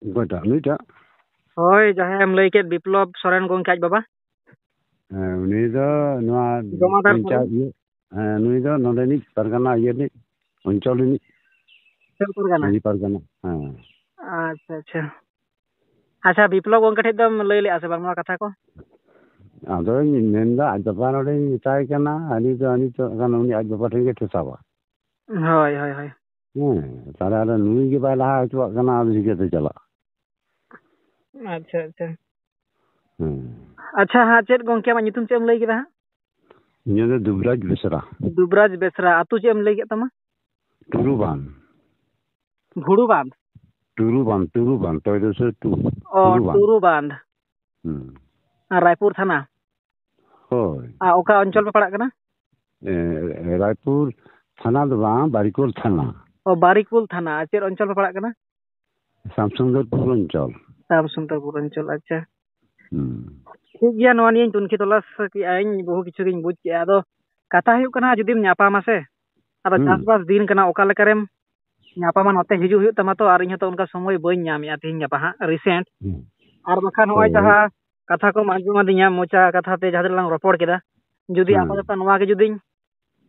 ᱚᱠᱚᱭᱴᱟᱜ? ᱱᱩᱭᱴᱟᱜ? ᱦᱳᱭ, ᱡᱟᱦᱟᱸᱭᱮᱢ ᱞᱟᱹᱭ ᱠᱮᱫ, ᱵᱤᱯᱞᱚᱵ ᱥᱚᱨᱮᱱ ᱜᱚᱝᱠᱮ ᱟᱡ ᱵᱟᱵᱟ᱾ ᱦᱮᱸ, ᱩᱱᱤ ᱫᱚ ᱱᱚᱣᱟ ᱡᱚᱢᱟᱫᱟᱨ ᱯᱚᱧᱪᱟᱭᱮᱛ ᱥᱚᱨᱮᱱ? ᱤᱭᱟᱹ, ᱦᱮᱸ, ᱱᱩᱭ ᱫᱚ ᱱᱚᱰᱮᱱᱤᱡ ᱯᱟᱨᱜᱟᱱᱟ ᱤᱭᱟᱹ ᱨᱤᱱᱤᱡ, ᱚᱧᱪᱚᱞ ᱨᱤᱱᱤᱡ, ᱚᱧᱪᱚᱞ ᱯᱟᱨᱜᱟᱱᱟ? ᱢᱟᱹᱡᱷᱤ ᱯᱟᱨᱜᱟᱱᱟ, ᱦᱮᱸ᱾ ᱟᱪᱪᱷᱟ, ᱟᱪᱪᱷᱟ᱾ ᱟᱪᱪᱷᱟ, ᱵᱤᱯᱞᱚᱵ ᱜᱚᱝᱠᱮ ᱴᱷᱮᱡ ᱫᱚᱢ ᱞᱟᱹᱭ ᱞᱮᱜᱼᱟ ᱥᱮ ᱵᱟᱝ ᱱᱚᱣᱟ ᱠᱟᱛᱷᱟ ᱠᱚ? ᱟᱫᱚᱧ ᱢᱮᱱᱫᱟ, ᱟᱡ ᱵᱟᱵᱟ ᱱᱚᱰᱮᱧ ᱢᱮᱛᱟᱭ ᱠᱟᱱᱟ, ᱦᱟᱹᱱᱤ ᱫᱚ, ᱦᱟᱹᱱᱤ ᱫᱚ ᱠᱷᱟᱱ ᱩᱱᱤ ᱟᱡ ᱵᱟᱵᱟ ᱴᱷᱮᱱ ᱜᱮ ᱴᱷᱮᱥᱟᱣᱟ᱾ ᱦᱳᱭ, ᱦᱳᱭ, ᱦᱳᱭ᱾ ᱦᱮᱸ, ᱛᱟᱦᱞᱮ ᱟᱫᱚ ᱱᱩᱭ ᱜᱮ ᱵᱟᱭ ᱞᱟᱦᱟ ᱦᱚᱪᱚᱣᱟᱜ ᱠᱟᱱᱟ, ᱟᱫᱚ ᱪᱤᱠᱟᱹᱛᱮ ᱪᱟᱞᱟᱜ? ᱟᱪᱪᱷᱟ, ᱟᱪᱪᱷᱟ᱾ ᱦᱮᱸ᱾ ᱟᱪᱪᱷᱟ, ᱦᱟᱸᱜ, ᱪᱮᱫ ᱜᱚᱝᱠᱮ, ᱟᱢᱟᱜ ᱧᱩᱛᱩᱢ ᱪᱮᱫ ᱮᱢ ᱞᱟᱹᱭ ᱠᱮᱫᱟ ᱦᱟᱸᱜ? ᱤᱧᱟᱹᱜ ᱫᱚ ᱫᱩᱵᱽᱨᱟᱡᱽ ᱵᱮᱥᱨᱟ᱾ ᱫᱩᱵᱽᱨᱟᱡᱽ ᱵᱮᱥᱨᱟ᱾ ᱟᱹᱛᱩ ᱪᱮᱫ ᱮᱢ ᱞᱟᱹᱭ ᱠᱮᱫ ᱛᱟᱢᱟ? ᱴᱩᱨᱩᱵᱟᱸᱫᱷ᱾ ᱵᱷᱩᱲᱩᱵᱟᱸᱫᱷ? ᱴᱩᱨᱩᱵᱟᱸᱫᱷ, ᱴᱩᱨᱩᱵᱟᱸᱫᱷ, ᱴᱚᱭ ᱫᱚ ᱥᱮ ᱴᱩ, ᱚ, ᱴᱩᱨᱩᱵᱟᱸᱫᱷ᱾ ᱴᱩᱨᱩᱵᱟᱸᱫᱷ᱾ ᱦᱩᱸ᱾ ᱟᱨ ᱨᱟᱭᱯᱩᱨ ᱛᱷᱟᱱᱟ? ᱦᱳᱭ᱾ ᱟᱨ ᱚᱠᱟ ᱚᱧᱪᱚᱞ ᱯᱮ ᱯᱟᱲᱟᱜ ᱠᱟᱱᱟ? ᱮ, ᱨᱟᱭᱯᱩᱨ ᱛᱷᱟᱱᱟ ᱫᱚ ᱵᱟᱝ, ᱵᱟᱨᱤᱠᱩᱞ ᱛᱷᱟᱱᱟ᱾ ᱚ, ᱵᱟᱨᱤᱠᱩᱞ ᱛᱷᱟᱱᱟ᱾ ᱟᱨ ᱪᱮᱫ ᱚᱧᱪᱚᱞ ᱯᱮ ᱯᱟᱲᱟᱜ ᱠᱟᱱᱟ? ᱥᱟᱢᱥᱩᱱᱫᱚᱨᱯᱩᱨ ᱚᱧᱪᱚᱞ᱾ ᱥᱟᱢᱥᱩᱱᱫᱚᱨᱯᱩᱨ ᱚᱧᱪᱚᱞ, ᱟᱪᱪᱷᱟ᱾ ᱦᱩᱸ᱾ ᱴᱷᱤᱠ ᱜᱮᱭᱟ, ᱱᱚᱣᱟ ᱱᱤᱭᱮᱧ ᱛᱩᱱᱠᱷᱤ ᱛᱚᱞᱟᱥ ᱠᱮᱜᱼᱟᱹᱧ, ᱵᱚᱦᱩ ᱠᱤᱪᱷᱩ ᱜᱤᱧ ᱵᱩᱡᱽ ᱠᱮᱜᱼᱟ᱾ ᱟᱫᱚ ᱠᱟᱛᱷᱟ ᱦᱩᱭᱩᱜ ᱠᱟᱱᱟ, ᱡᱩᱫᱤᱢ ᱧᱟᱯᱟᱢᱟ ᱥᱮ, ᱟᱫᱚ ᱦᱩᱸ᱾ ᱪᱟᱥᱵᱟᱥ ᱫᱤᱱ ᱠᱟᱱᱟ, ᱚᱠᱟ ᱞᱮᱠᱟᱨᱮᱢ ᱧᱟᱯᱟᱢᱟ, ᱱᱚᱛᱮ ᱦᱤᱡᱩᱜ ᱦᱩᱭᱩᱜ ᱛᱟᱢᱟ ᱛᱚ, ᱟᱨ ᱤᱧ ᱦᱚᱸᱛᱚ ᱚᱱᱠᱟ ᱥᱚᱢᱚᱭ ᱵᱟᱹᱧ ᱧᱟᱢᱮᱜᱼᱟ ᱛᱤᱦᱤᱧ ᱜᱟᱯᱟ ᱦᱟᱸᱜ, recent᱾ ᱦᱩᱸ᱾ ᱟᱨ ᱵᱟᱠᱷᱟᱱ ᱱᱚᱜᱼᱚᱭ ᱦᱳᱭ᱾ ᱡᱟᱦᱟᱸ ᱠᱟᱛᱷᱟ ᱠᱚᱢ ᱟᱸᱡᱚᱢ ᱟᱹᱫᱤᱧᱟ, ᱢᱚᱪᱟ ᱠᱟᱛᱷᱟ ᱛᱮ ᱡᱟᱦᱟᱸ ᱛᱤᱱᱟᱹᱜ ᱞᱟᱝ ᱨᱚᱯᱚᱲ ᱠᱮᱫᱟ, ᱡᱩᱫᱤ ᱦᱩᱸ᱾ ᱟᱯᱟᱛᱚᱛᱚ ᱱᱚᱣᱟ ᱜᱮ ᱡᱩᱫᱤᱧ,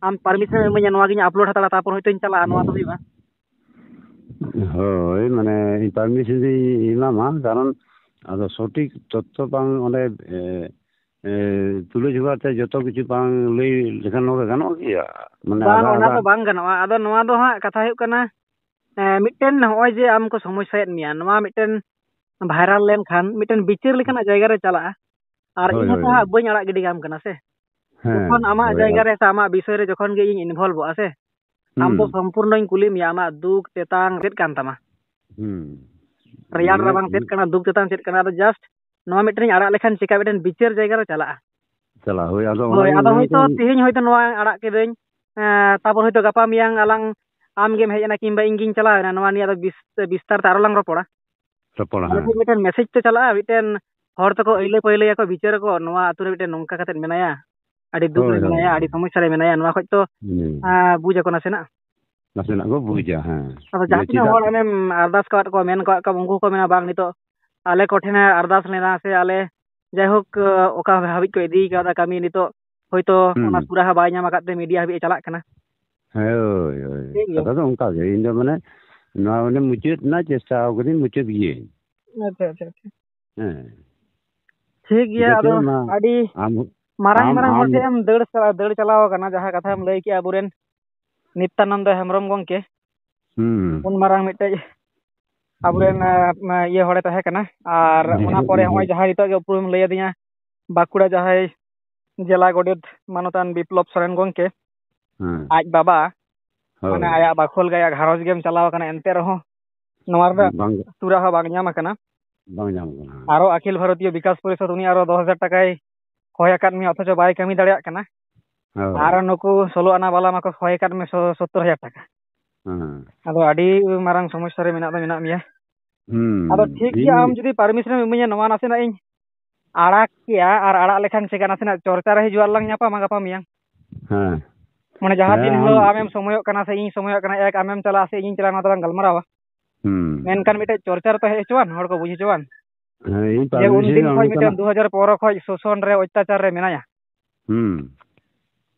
ᱟᱢ permission ᱮᱢ ᱤᱢᱟᱹᱧᱟ, ᱱᱚᱣᱟ ᱜᱤᱧ upload ᱦᱟᱛᱟᱲᱟ, ᱛᱟᱨᱯᱚᱨ ᱦᱚᱭᱛᱳᱧ ᱪᱟᱞᱟᱜᱼᱟ, ᱱᱚᱣᱟ ᱫᱚ ᱦᱩᱭᱩᱜᱼᱟ? ᱦᱳᱭ, ᱢᱟᱱᱮ, ᱤᱧ permission ᱫᱚᱧ ᱮᱢᱟᱢᱟ, ᱠᱟᱨᱚᱱ ᱟᱫᱚ ᱥᱚᱴᱷᱤᱠ ᱛᱚᱛᱛᱷᱚ ᱵᱟᱝ ᱚᱸᱰᱮ, ᱮ, ᱮ, ᱛᱩᱞᱟᱹ ᱡᱚᱠᱷᱟ ᱛᱮ ᱡᱚᱛᱚ ᱠᱤᱪᱷᱩ ᱵᱟᱝ ᱞᱟᱹᱭ ᱞᱮᱠᱷᱟᱱ ᱱᱚᱰᱮ ᱜᱟᱱᱚᱜ ᱜᱮᱭᱟ? ᱢᱟᱱᱮ, ᱵᱟᱝ, ᱟᱫᱷᱟ ᱚᱱᱟ ᱟᱫᱷᱟ᱾ ᱫᱚ ᱵᱟᱝ ᱜᱟᱱᱚᱜᱼᱟ᱾ ᱟᱫᱚ ᱱᱚᱣᱟ ᱫᱚ ᱦᱟᱸᱜ ᱠᱟᱛᱷᱟ ᱦᱩᱭᱩᱜ ᱠᱟᱱᱟ, ᱮ, ᱢᱤᱫᱴᱮᱱ ᱱᱚᱜᱼᱚᱭ ᱡᱮ ᱟᱢ ᱠᱚ ᱥᱚᱢᱚᱥᱥᱟᱭᱮᱫ ᱢᱮᱭᱟ, ᱱᱚᱣᱟ ᱢᱤᱫᱴᱮᱱ viral ᱞᱮᱱᱠᱷᱟᱱ ᱢᱤᱫᱴᱮᱱ ᱵᱤᱪᱟᱹᱨ ᱞᱮᱠᱟᱱᱟᱜ ᱡᱟᱭᱜᱟ ᱨᱮ ᱪᱟᱞᱟᱜᱼᱟ᱾ ᱟᱨ ᱦᱳᱭ, ᱤᱧ ᱦᱚᱸᱛᱚ ᱦᱳᱭ, ᱦᱟᱸᱜ ᱦᱳᱭ᱾ ᱵᱟᱹᱧ ᱟᱲᱟᱜ ᱜᱤᱰᱤ ᱠᱟᱢ ᱠᱟᱱᱟ ᱥᱮ᱾ ᱦᱮᱸ, ᱡᱚᱠᱷᱚᱱ ᱟᱢᱟᱜ ᱦᱳᱭ, ᱡᱟᱭᱜᱟ ᱟᱨ ᱨᱮ ᱥᱮ ᱟᱢᱟᱜ ᱵᱤᱥᱚᱭ ᱨᱮ ᱡᱚᱠᱷᱚᱱ ᱜᱮ ᱤᱧ ᱤᱱᱵᱷᱚᱞᱵᱷᱚᱜᱼᱟ ᱥᱮ, ᱟᱢ ᱫᱚ ᱦᱩᱸ᱾ ᱥᱚᱢᱯᱩᱨᱱᱚᱧ ᱠᱩᱞᱤ ᱢᱮᱭᱟ, ᱟᱢᱟᱜ ᱫᱩᱠ ᱛᱮᱛᱟᱝ ᱪᱮᱫ ᱠᱟᱱ ᱛᱟᱢᱟ? ᱦᱩᱸ᱾ ᱨᱮᱭᱟᱲ ᱢᱟᱱᱮ ᱨᱟᱵᱟᱝ ᱪᱮᱫ ᱤᱧ ᱠᱟᱱᱟ, ᱫᱩᱠ ᱛᱮᱛᱟᱝ ᱪᱮᱫ ᱠᱟᱱᱟ, ᱟᱫᱚ just ᱱᱚᱣᱟ ᱢᱤᱫᱴᱮᱱ ᱤᱧ ᱟᱲᱟᱜ ᱞᱮᱠᱷᱟᱱ ᱪᱮᱠᱟ ᱢᱤᱫᱴᱮᱱ ᱵᱤᱪᱟᱹᱨ ᱡᱟᱭᱜᱟ ᱨᱮ ᱪᱟᱞᱟᱜᱼᱟ᱾ ᱪᱟᱞᱟᱜᱼᱟ, ᱦᱳᱭ, ᱟᱫᱚ ᱚᱱᱟ ᱦᱳᱭ, ᱜᱮ ᱟᱫᱚ ᱢᱮᱱ ᱦᱚᱭᱛᱳ ᱦᱩᱭᱩᱜ ᱠᱟᱱᱟ᱾ ᱛᱮᱦᱮᱧ ᱦᱚᱭᱛᱳ ᱱᱚᱣᱟ ᱟᱲᱟᱜ ᱠᱤᱫᱟᱹᱧ, ᱮᱸ, ᱛᱟᱯᱚᱨ ᱦᱚᱭᱛᱳ ᱜᱟᱯᱟ ᱢᱮᱭᱟᱝ ᱟᱞᱟᱝ ᱟᱢ ᱜᱮᱢ ᱦᱮᱡ ᱮᱱᱟ ᱠᱤᱝᱵᱟ ᱤᱧ ᱜᱤᱧ ᱪᱟᱞᱟᱣ ᱮᱱᱟ, ᱱᱚᱣᱟ ᱱᱤᱭᱮ ᱟᱫᱚ ᱵᱤᱥ-, ᱵᱤᱥᱛᱟᱨ ᱛᱮ ᱟᱨᱚ ᱞᱟᱝ ᱨᱚᱯᱚᱲᱟ᱾ ᱨᱚᱯᱚᱲᱟ, ᱢᱟᱱᱮ ᱦᱮᱸ᱾ ᱪᱮᱫ ᱢᱤᱫᱴᱮᱱ message ᱛᱚ ᱪᱟᱞᱟᱜᱼᱟ, ᱢᱤᱫᱴᱮᱱ ᱦᱚᱲ ᱛᱮᱠᱚ ᱟᱹᱭᱞᱟᱹ ᱯᱟᱹᱭᱞᱟᱹᱭᱟᱠᱚ, ᱵᱤᱪᱟᱹᱨᱟᱠᱚ, ᱱᱚᱣᱟ ᱟᱛᱳ ᱨᱮ ᱢᱤᱫᱴᱮᱱ ᱱᱚᱝᱠᱟ ᱠᱟᱛᱮᱫ ᱢᱮᱱᱟᱭᱟ, ᱟᱹᱰᱤ ᱫᱩᱠ ᱦᱳᱭ, ᱨᱮ ᱦᱳᱭ, ᱢᱮᱱᱟᱭᱟ, ᱟᱹᱰᱤ ᱦᱳᱭ᱾ ᱥᱚᱢᱚᱥᱥᱟ ᱨᱮ ᱢᱮᱱᱟᱭᱟ, ᱱᱚᱣᱟ ᱠᱷᱚᱡ ᱛᱚ, ᱦᱩᱸ᱾ ᱟᱸ, ᱵᱩᱡᱽ ᱟᱠᱚ ᱱᱟᱥᱮᱱᱟᱜ᱾ ᱱᱟᱥᱮᱱᱟᱜ ᱠᱚ ᱵᱩᱡᱟ, ᱦᱮᱸ᱾ ᱟᱫᱚ ᱡᱮ ᱡᱟᱦᱟᱸ ᱛᱤᱱᱟᱹᱜ ᱪᱮᱫᱟᱜ ᱦᱚᱲ ᱟᱢᱮᱢ ᱟᱨᱫᱟᱥ ᱠᱟᱣᱟᱫ ᱠᱚᱣᱟ, ᱢᱮᱱ ᱠᱟᱣᱟᱫ ᱠᱚᱣᱟ, ᱩᱱᱠᱩ ᱠᱚ ᱢᱮᱱᱟ, "ᱵᱟᱝ, ᱱᱤᱛᱚᱜ ᱟᱞᱮ ᱠᱚᱴᱷᱮᱱᱮ ᱟᱨᱫᱟᱥ ᱞᱮᱱᱟ ᱥᱮ ᱟᱞᱮ ᱡᱟᱭᱦᱳᱠ, ᱚᱠᱟ ᱦᱟᱹᱵᱤᱡ ᱠᱚ ᱤᱫᱤ ᱠᱟᱣᱫᱟ ᱠᱟᱹᱢᱤ, ᱱᱤᱛᱚᱜ ᱦᱳᱭᱛᱳ ᱦᱩᱸ᱾ ᱚᱱᱟ ᱯᱩᱨᱟᱹ ᱦᱚᱸ ᱵᱟᱭ ᱧᱟᱢ ᱟᱠᱟᱫ ᱛᱮ media ᱦᱟᱹᱵᱤᱡ ᱮ ᱪᱟᱞᱟᱜ ᱠᱟᱱᱟ᱾" ᱦᱳᱭ, ᱦᱳᱭ᱾ ᱴᱷᱤᱠ ᱜᱮᱭᱟ᱾ ᱠᱟᱛᱷᱟ ᱫᱚ ᱚᱱᱠᱟ ᱜᱮ᱾ ᱤᱧ ᱫᱚ ᱢᱟᱱᱮ ᱱᱚᱣᱟ ᱢᱟᱱᱮ ᱢᱩᱪᱟᱹᱫ ᱨᱮᱱᱟᱜ ᱪᱮᱥᱴᱟ ᱟᱠᱟᱫᱟᱹᱧ, ᱢᱩᱪᱟᱹᱫ ᱜᱤᱭᱟᱹᱧ᱾ ᱟᱪᱪᱷᱟ, ᱟᱪᱪᱷᱟ, ᱟᱪᱪᱷᱟ᱾ ᱦᱮᱸ᱾ ᱴᱷᱤᱠ ᱜᱮᱭᱟ, ᱡᱟᱛᱮ ᱟᱫᱚ ᱚᱱᱟ ᱟᱹᱰᱤ ᱟᱢ, ᱢᱟᱨᱟᱝ ᱟᱢ, ᱢᱟᱨᱟᱝ ᱦᱚᱲ ᱟᱢ ᱴᱷᱮᱱ ᱮᱢ ᱫᱟᱹᱲ, ᱫᱟᱹᱲ ᱪᱟᱞᱟᱣ ᱟᱠᱟᱱᱟ, ᱡᱟᱦᱟᱸ ᱠᱟᱛᱷᱟᱢ ᱞᱟᱹᱭ ᱠᱮᱜᱼᱟ, ᱟᱵᱚᱨᱮᱱ ᱱᱤᱛᱭᱟᱱᱟᱱᱫᱚ ᱦᱮᱢᱵᱨᱚᱢ ᱜᱚᱢᱠᱮ, ᱦᱩᱸ᱾ ᱩᱱ ᱢᱟᱨᱟᱝ ᱢᱤᱫᱴᱮᱡ ᱟᱵᱚᱨᱮᱱ, ᱟ, ᱤᱭᱟᱹ ᱦᱚᱲᱮ ᱛᱟᱦᱮᱸ ᱠᱟᱱᱟ, ᱟᱨ ᱚᱱᱟ ᱯᱚᱨᱮ ᱦᱚᱸᱜᱼᱚᱭ ᱡᱟᱦᱟᱸᱭ ᱱᱤᱛᱚᱜ ᱜᱮ ᱩᱯᱨᱩᱢᱮᱢ ᱞᱟᱹᱭ ᱟᱹᱫᱤᱧᱟ, ᱵᱟᱸᱠᱩᱲᱟ ᱡᱟᱦᱟᱸᱭ ᱡᱮᱞᱟ ᱜᱚᱰᱮᱛ ᱢᱟᱱᱚᱛᱟᱱ ᱵᱤᱯᱞᱚᱵ ᱥᱚᱨᱮᱱ ᱜᱚᱢᱠᱮ, ᱦᱮᱸ᱾ ᱟᱡ ᱵᱟᱵᱟ, ᱦᱳᱭ᱾ ᱢᱟᱱᱮ ᱟᱭᱟᱜ ᱵᱟᱠᱷᱳᱞ ᱜᱮ ᱟᱭᱟᱜ ᱜᱷᱟᱨᱚᱸᱡᱽ ᱜᱮᱢ ᱪᱟᱞᱟᱣ ᱟᱠᱟᱱᱟ, ᱮᱱᱛᱮ ᱨᱮᱦᱚᱸ ᱱᱚᱣᱟ ᱨᱮᱱᱟᱜ ᱵᱟᱝ, ᱥᱩᱨᱟ ᱦᱚᱸ ᱵᱟᱝ ᱧᱟᱢ ᱟᱠᱟᱱᱟ᱾ ᱵᱟᱝ ᱧᱟᱢ ᱟᱠᱟᱱᱟ᱾ ᱟᱨᱚ ᱟᱠᱷᱤᱞ ᱵᱷᱟᱨᱚᱛᱤᱭᱚ ᱵᱤᱠᱟᱥ ᱯᱚᱨᱤᱥᱚᱫᱽ ᱩᱱᱤ ᱟᱨᱚ ᱫᱚᱥ ᱦᱟᱡᱟᱨ ᱴᱟᱠᱟᱭ ᱠᱷᱚᱭ ᱟᱠᱟᱫ ᱢᱮᱭᱟ, ᱚᱛᱷᱚᱪᱚ ᱵᱟᱭ ᱠᱟᱹᱢᱤ ᱫᱟᱲᱮᱭᱟᱜ ᱠᱟᱱᱟ᱾ ᱦᱳᱭ᱾ ᱟᱨ ᱱᱩᱠᱩ ᱥᱳᱞᱳ ᱟᱱᱟ ᱵᱟᱞᱟ ᱢᱟᱠᱚ ᱠᱷᱚᱭ ᱟᱠᱟᱫ ᱢᱮ ᱥᱚ-, ᱥᱳᱛᱛᱳᱨ ᱦᱟᱡᱟᱨ ᱴᱟᱠᱟ᱾ ᱦᱮᱸ᱾ ᱟᱫᱚ ᱟᱹᱰᱤ ᱢᱟᱨᱟᱝ ᱥᱚᱢᱚᱥᱥᱟ ᱨᱮ ᱢᱮᱱᱟᱜ ᱫᱚ ᱢᱮᱱᱟᱜ ᱢᱮᱭᱟ᱾ ᱦᱩᱸ᱾ ᱟᱫᱚ ᱴᱷᱤᱠ ᱜᱮᱭᱟ, ᱤᱧ ᱟᱢ ᱡᱩᱫᱤ permission ᱮᱢ ᱤᱢᱟᱹᱧᱟ, ᱱᱚᱣᱟ ᱱᱟᱥᱮᱱᱟᱜ ᱤᱧ ᱟᱲᱟᱜ ᱠᱮᱭᱟ, ᱟᱨ ᱟᱲᱟᱜ ᱞᱮᱠᱷᱟᱱ ᱪᱮᱠᱟ, ᱱᱟᱥᱮᱱᱟᱜ ᱪᱚᱨᱪᱟ ᱨᱮ ᱦᱤᱡᱩᱜ, ᱟᱨ ᱞᱟᱝ ᱧᱟᱯᱟᱢᱟ ᱜᱟᱯᱟ ᱢᱮᱭᱟᱝ᱾ ᱦᱮᱸ᱾ ᱢᱟᱱᱮ ᱡᱟᱦᱟᱸ ᱦᱮᱸ, ᱫᱤᱱ ᱟᱢ ᱦᱤᱞᱳᱜ ᱟᱢᱮᱢ ᱥᱚᱢᱚᱭᱚᱜ ᱠᱟᱱᱟ ᱥᱮ ᱤᱧ ᱥᱚᱢᱚᱭᱚᱜ ᱠᱟᱱᱟ, ᱮᱠ ᱟᱢᱮᱢ ᱪᱟᱞᱟᱜᱼᱟ ᱥᱮ ᱤᱧᱤᱧ ᱪᱟᱞᱟᱜᱼᱟ, ᱱᱚᱣᱟ ᱫᱚᱞᱟᱝ ᱜᱟᱞᱢᱟᱨᱟᱣᱟ᱾ ᱦᱩᱸ᱾ ᱢᱮᱱᱠᱷᱟᱱ ᱢᱤᱫᱴᱮᱡ ᱪᱚᱨᱪᱟ ᱨᱮᱛᱚ ᱦᱮᱡ ᱦᱚᱪᱚᱣᱟᱱ, ᱦᱚᱲ ᱠᱚ ᱵᱩᱡᱽ ᱦᱚᱪᱚᱣᱟᱱ᱾ ᱦᱮᱸ, ᱤᱧ ᱡᱮ ᱩᱱ permission ᱫᱤᱱ ᱮᱢ ᱠᱷᱚᱡ ᱢᱤᱫᱴᱮᱱ ᱠᱟᱱᱟ᱾ ᱫᱩ ᱦᱟᱡᱟᱨ ᱯᱚᱱᱨᱚ ᱠᱷᱚᱡ ᱥᱳᱥᱚᱱ ᱨᱮ, ᱚᱛᱛᱟᱪᱟᱨ ᱨᱮ ᱢᱮᱱᱟᱭᱟ᱾ ᱦᱩᱸ᱾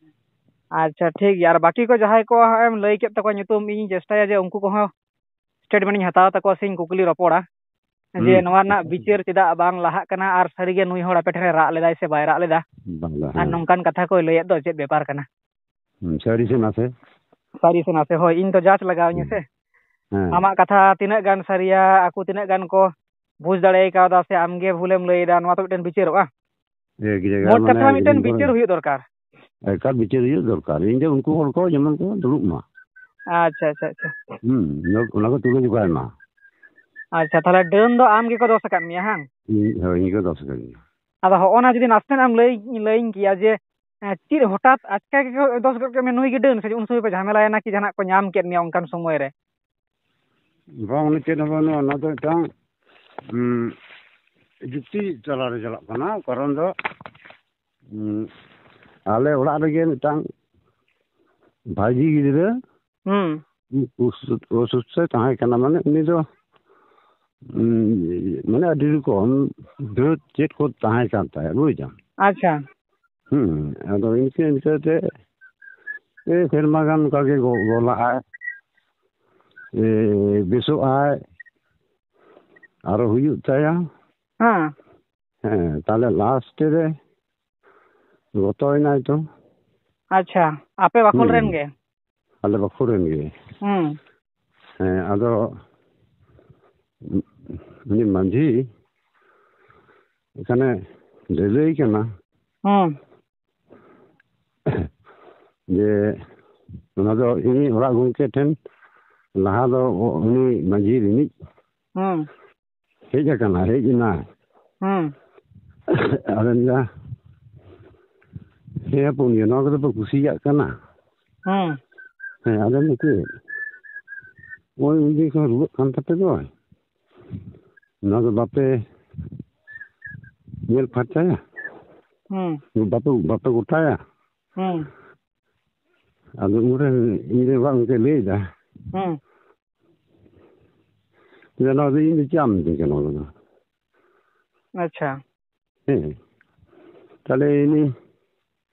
ᱟᱪᱪᱷᱟ, ᱴᱷᱤᱠ ᱜᱮᱭᱟ᱾ ᱟᱨ ᱵᱟᱹᱠᱤ ᱠᱚ ᱡᱟᱦᱟᱸᱭ ᱠᱚ ᱦᱟᱸᱜ ᱮᱢ ᱞᱟᱹᱭ ᱠᱮᱫ ᱛᱟᱠᱚᱣᱟ ᱧᱩᱛᱩᱢ, ᱤᱧᱤᱧ ᱪᱮᱥᱴᱟᱭᱟ ᱡᱮ ᱩᱱᱠᱩ ᱠᱚᱦᱚᱸ statement ᱤᱧ ᱦᱟᱛᱟᱣ ᱛᱟᱠᱚᱣᱟ ᱥᱮᱧ ᱠᱩᱠᱞᱤ ᱨᱚᱯᱚᱲᱟ ᱡᱮ ᱦᱩᱸ᱾ ᱱᱚᱣᱟ ᱨᱮᱱᱟᱜ ᱵᱤᱪᱟᱹᱨ ᱪᱮᱫᱟᱜ ᱵᱟᱝ ᱞᱟᱦᱟᱜ ᱠᱟᱱᱟ, ᱟᱨ ᱥᱟᱹᱨᱤᱜᱮ ᱱᱩᱭ ᱦᱚᱲ ᱟᱯᱮ ᱴᱷᱮᱱᱮ ᱨᱟᱜ ᱞᱮᱫᱟᱭ ᱥᱮ ᱵᱟᱭ ᱨᱟᱜ ᱞᱮᱫᱟ, ᱵᱟᱝ ᱫᱚ, ᱟᱨ ᱦᱮᱸ᱾ ᱱᱚᱝᱠᱟᱱ ᱠᱟᱛᱷᱟ ᱠᱚᱭ ᱞᱟᱹᱭᱮᱫ ᱫᱚ ᱪᱮᱫ ᱵᱮᱯᱟᱨ ᱠᱟᱱᱟ? ᱦᱩᱸ, ᱥᱟᱹᱨᱤ ᱥᱮ ᱱᱟᱥᱮ? ᱥᱟᱹᱨᱤ ᱥᱮ ᱱᱟᱥᱮ, ᱦᱳᱭ, ᱤᱧ ᱫᱚ ᱡᱟᱡᱽ ᱞᱟᱜᱟᱣ ᱤᱧᱟᱹ ᱦᱩᱸ᱾ ᱥᱮ᱾ ᱦᱮᱸ᱾ ᱟᱢᱟᱜ ᱠᱟᱛᱷᱟ ᱛᱤᱱᱟᱹᱜ ᱜᱟᱱ ᱥᱟᱹᱨᱤᱭᱟ, ᱟᱠᱚ ᱛᱤᱱᱟᱹᱜ ᱜᱟᱱ ᱠᱚ ᱵᱩᱡᱽ ᱫᱟᱲᱮ ᱠᱟᱣᱫᱟ ᱥᱮ ᱟᱢᱜᱮ ᱵᱷᱩᱞᱮᱢ ᱞᱟᱹᱭᱮᱫᱟ, ᱱᱚᱣᱟ ᱛᱚ ᱢᱤᱫᱴᱮᱱ ᱵᱤᱪᱟᱹᱨᱚᱜᱼᱟ᱾ ᱮᱠ ᱡᱟᱭᱜᱟ ᱢᱳᱴ ᱢᱟᱱᱮ ᱠᱟᱛᱷᱟ ᱢᱤᱫᱴᱮᱱ ᱤᱧ ᱫᱚ ᱵᱤᱪᱟᱹᱨ ᱦᱩᱭᱩᱜ ᱫᱚᱨᱠᱟᱨ᱾ ᱮᱠᱟᱞ ᱵᱤᱪᱟᱹᱨ ᱦᱩᱭᱩᱜ ᱫᱚᱨᱠᱟᱨ᱾ ᱤᱧ ᱫᱚ ᱩᱱᱠᱩ ᱦᱚᱲ ᱠᱚ ᱡᱮᱢᱚᱱ ᱠᱚ ᱫᱩᱲᱩᱵ ᱢᱟ᱾ ᱟᱪᱪᱷᱟ, ᱟᱪᱪᱷᱟ, ᱟᱪᱪᱷᱟ᱾ ᱦᱩᱸ, ᱚᱱᱟ ᱠᱚ ᱛᱩᱞᱟᱹ ᱡᱚᱠᱷᱟᱭ ᱢᱟ᱾ ᱟᱪᱪᱷᱟ, ᱛᱟᱦᱞᱮ ᱰᱟᱹᱱ ᱫᱚ ᱟᱢ ᱜᱮᱠᱚ ᱫᱚᱥ ᱟᱠᱟᱫ ᱢᱮᱭᱟ, ᱦᱟᱝ? ᱤᱧ, ᱦᱳᱭ, ᱤᱧ ᱜᱮᱠᱚ ᱫᱚᱥ ᱟᱠᱟᱫᱤᱧᱟ᱾ ᱟᱫᱚ ᱦᱚᱸᱜᱼᱚ ᱱᱟ ᱡᱩᱫᱤ ᱱᱟᱥᱮᱱᱟᱜ ᱮᱢ ᱞᱟᱹᱭ, ᱞᱟᱹᱭᱟᱹᱧ ᱠᱮᱭᱟ ᱡᱮ, ᱮᱸ, ᱪᱮᱫ ᱦᱚᱴᱟᱛ ᱟᱪᱠᱟ ᱜᱮᱠᱚ ᱫᱚᱥ ᱜᱚᱫ ᱠᱮᱫ ᱢᱮᱭᱟ ᱱᱩᱭ ᱜᱮ ᱰᱟᱹᱱ, ᱥᱮ ᱩᱱ ᱥᱚᱢᱚᱭ ᱯᱮ ᱡᱷᱟᱢᱮᱞᱟᱭᱮᱱᱟ ᱠᱤ ᱡᱟᱦᱟᱱᱟᱜ ᱠᱚ ᱧᱟᱢ ᱠᱮᱫ ᱢᱮᱭᱟ ᱚᱱᱠᱟᱱ ᱥᱚᱢᱚᱭ ᱨᱮ? ᱵᱟᱝ, ᱚᱱᱟ ᱪᱮᱫ ᱦᱚᱸ ᱵᱟᱹᱱᱩᱜᱼᱟ᱾ ᱚᱱᱟ ᱫᱚ ᱢᱤᱫᱴᱟᱝ, ᱩᱸ, ᱡᱩᱠᱛᱤ ᱛᱟᱞᱟᱨᱮ ᱪᱟᱞᱟᱜ ᱠᱟᱱᱟ᱾ ᱠᱟᱨᱚᱱ ᱫᱚ, ᱩᱸ, ᱟᱞᱮ ᱚᱲᱟᱜ ᱨᱮᱜᱮ ᱢᱤᱫᱴᱟᱝ ᱵᱷᱟᱹᱡᱤ ᱜᱤᱫᱽᱨᱟᱹ ᱦᱩᱸ᱾ ᱚᱥᱩᱥ-, ᱚᱥᱩᱥᱛᱷᱚᱭ ᱛᱟᱦᱮᱸ ᱠᱟᱱᱟ, ᱢᱟᱱᱮ ᱩᱱᱤ ᱫᱚ, ᱩᱸ, ᱢᱟᱱᱮ ᱟᱹᱰᱤ ᱨᱚᱠᱚᱢ ᱫᱟᱹᱛ ᱪᱮᱫ ᱠᱚ ᱛᱟᱦᱮᱸ ᱠᱟᱱ ᱛᱟᱭᱟ, ᱵᱩᱡᱟᱢ? ᱟᱪᱪᱷᱟ᱾ ᱦᱩᱸ, ᱟᱫᱚ ᱤᱱᱠᱟᱹ ᱤᱱᱠᱟᱹ ᱛᱮ ᱯᱮ ᱥᱮᱨᱢᱟ ᱜᱟᱱ ᱚᱱᱠᱟ ᱜᱮ ᱜᱚ-, ᱜᱚᱞᱟᱜᱼᱟᱭ, ᱮ, ᱵᱮᱥᱚᱜᱼᱟᱭ, ᱟᱨᱚ ᱦᱩᱭᱩᱜ ᱛᱟᱭᱟ᱾ ᱦᱮᱸ᱾ ᱦᱮᱸ, ᱛᱟᱦᱞᱮ ᱞᱟᱥᱴ ᱨᱮ ᱜᱚᱛᱚᱭᱮᱱᱟᱭ ᱛᱚ᱾ ᱟᱪᱪᱷᱟ, ᱟᱯᱮ ᱵᱟᱠᱷᱳᱞ ᱦᱩᱸ᱾ ᱨᱮᱱ ᱜᱮ? ᱟᱞᱮ ᱵᱟᱠᱷᱳᱞ ᱨᱮᱱ ᱜᱮ᱾ ᱦᱩᱸ᱾ ᱦᱮᱸ, ᱟᱫᱚ ᱩᱱᱤ ᱢᱟᱹᱡᱷᱤ ᱮᱠᱷᱟᱱᱮ ᱞᱟᱹᱞᱟᱹᱭ ᱠᱟᱱᱟ ᱦᱩᱸ᱾ ᱡᱮ ᱚᱱᱟ ᱫᱚ ᱤᱧ ᱚᱲᱟᱜ ᱜᱚᱢᱠᱮ ᱴᱷᱮᱱ ᱞᱟᱦᱟ ᱫᱚ ᱩᱱᱤ ᱢᱟᱹᱡᱷᱤ ᱨᱤᱱᱤᱡ ᱦᱩᱸ᱾ ᱦᱮᱡ ᱟᱠᱟᱱᱟ, ᱦᱮᱡ ᱮᱱᱟᱭ᱾ ᱦᱩᱸ᱾ ᱟᱫᱚᱧ ᱞᱟᱹᱭᱫᱟ, ᱦᱮᱸ ᱦᱚᱯᱚᱱ ᱜᱮ, ᱱᱚᱣᱟ ᱠᱚᱫᱚ ᱯᱮ ᱠᱩᱥᱤᱭᱟᱜ ᱠᱟᱱᱟ? ᱦᱩᱸ᱾ ᱦᱮᱸ, ᱟᱫᱚ ᱱᱩᱠᱩ, ᱱᱚᱜᱼᱚᱭ ᱩᱱᱫᱤᱱ ᱠᱷᱚᱱ ᱨᱩᱣᱟᱹᱜ ᱠᱟᱱ ᱛᱟᱯᱮ ᱫᱚ, ᱱᱚᱣᱟ ᱫᱚ ᱵᱟᱯᱮ ᱧᱮᱞ ᱯᱷᱟᱨᱪᱟᱭᱟ? ᱦᱩᱸ᱾ ᱵᱟᱯᱮ, ᱵᱟᱯᱮ ᱜᱚᱴᱟᱭᱟ? ᱦᱩᱸ᱾ ᱟᱫᱚ ᱩᱱᱨᱮ ᱤᱧ ᱨᱮᱱ ᱚᱲᱟᱜ ᱜᱚᱢᱠᱮ ᱞᱟᱹᱭᱫᱟ, ᱦᱩᱸ᱾ ᱡᱮ ᱱᱚᱣᱟ ᱫᱚ ᱤᱧ ᱫᱚ ᱪᱮᱫ ᱮᱢ ᱢᱤᱛᱟᱹᱧ ᱠᱟᱱᱟ ᱚᱱᱟ ᱫᱚ? ᱟᱪᱪᱷᱟ᱾ ᱦᱮᱸ᱾ ᱛᱟᱦᱞᱮ ᱤᱱᱤ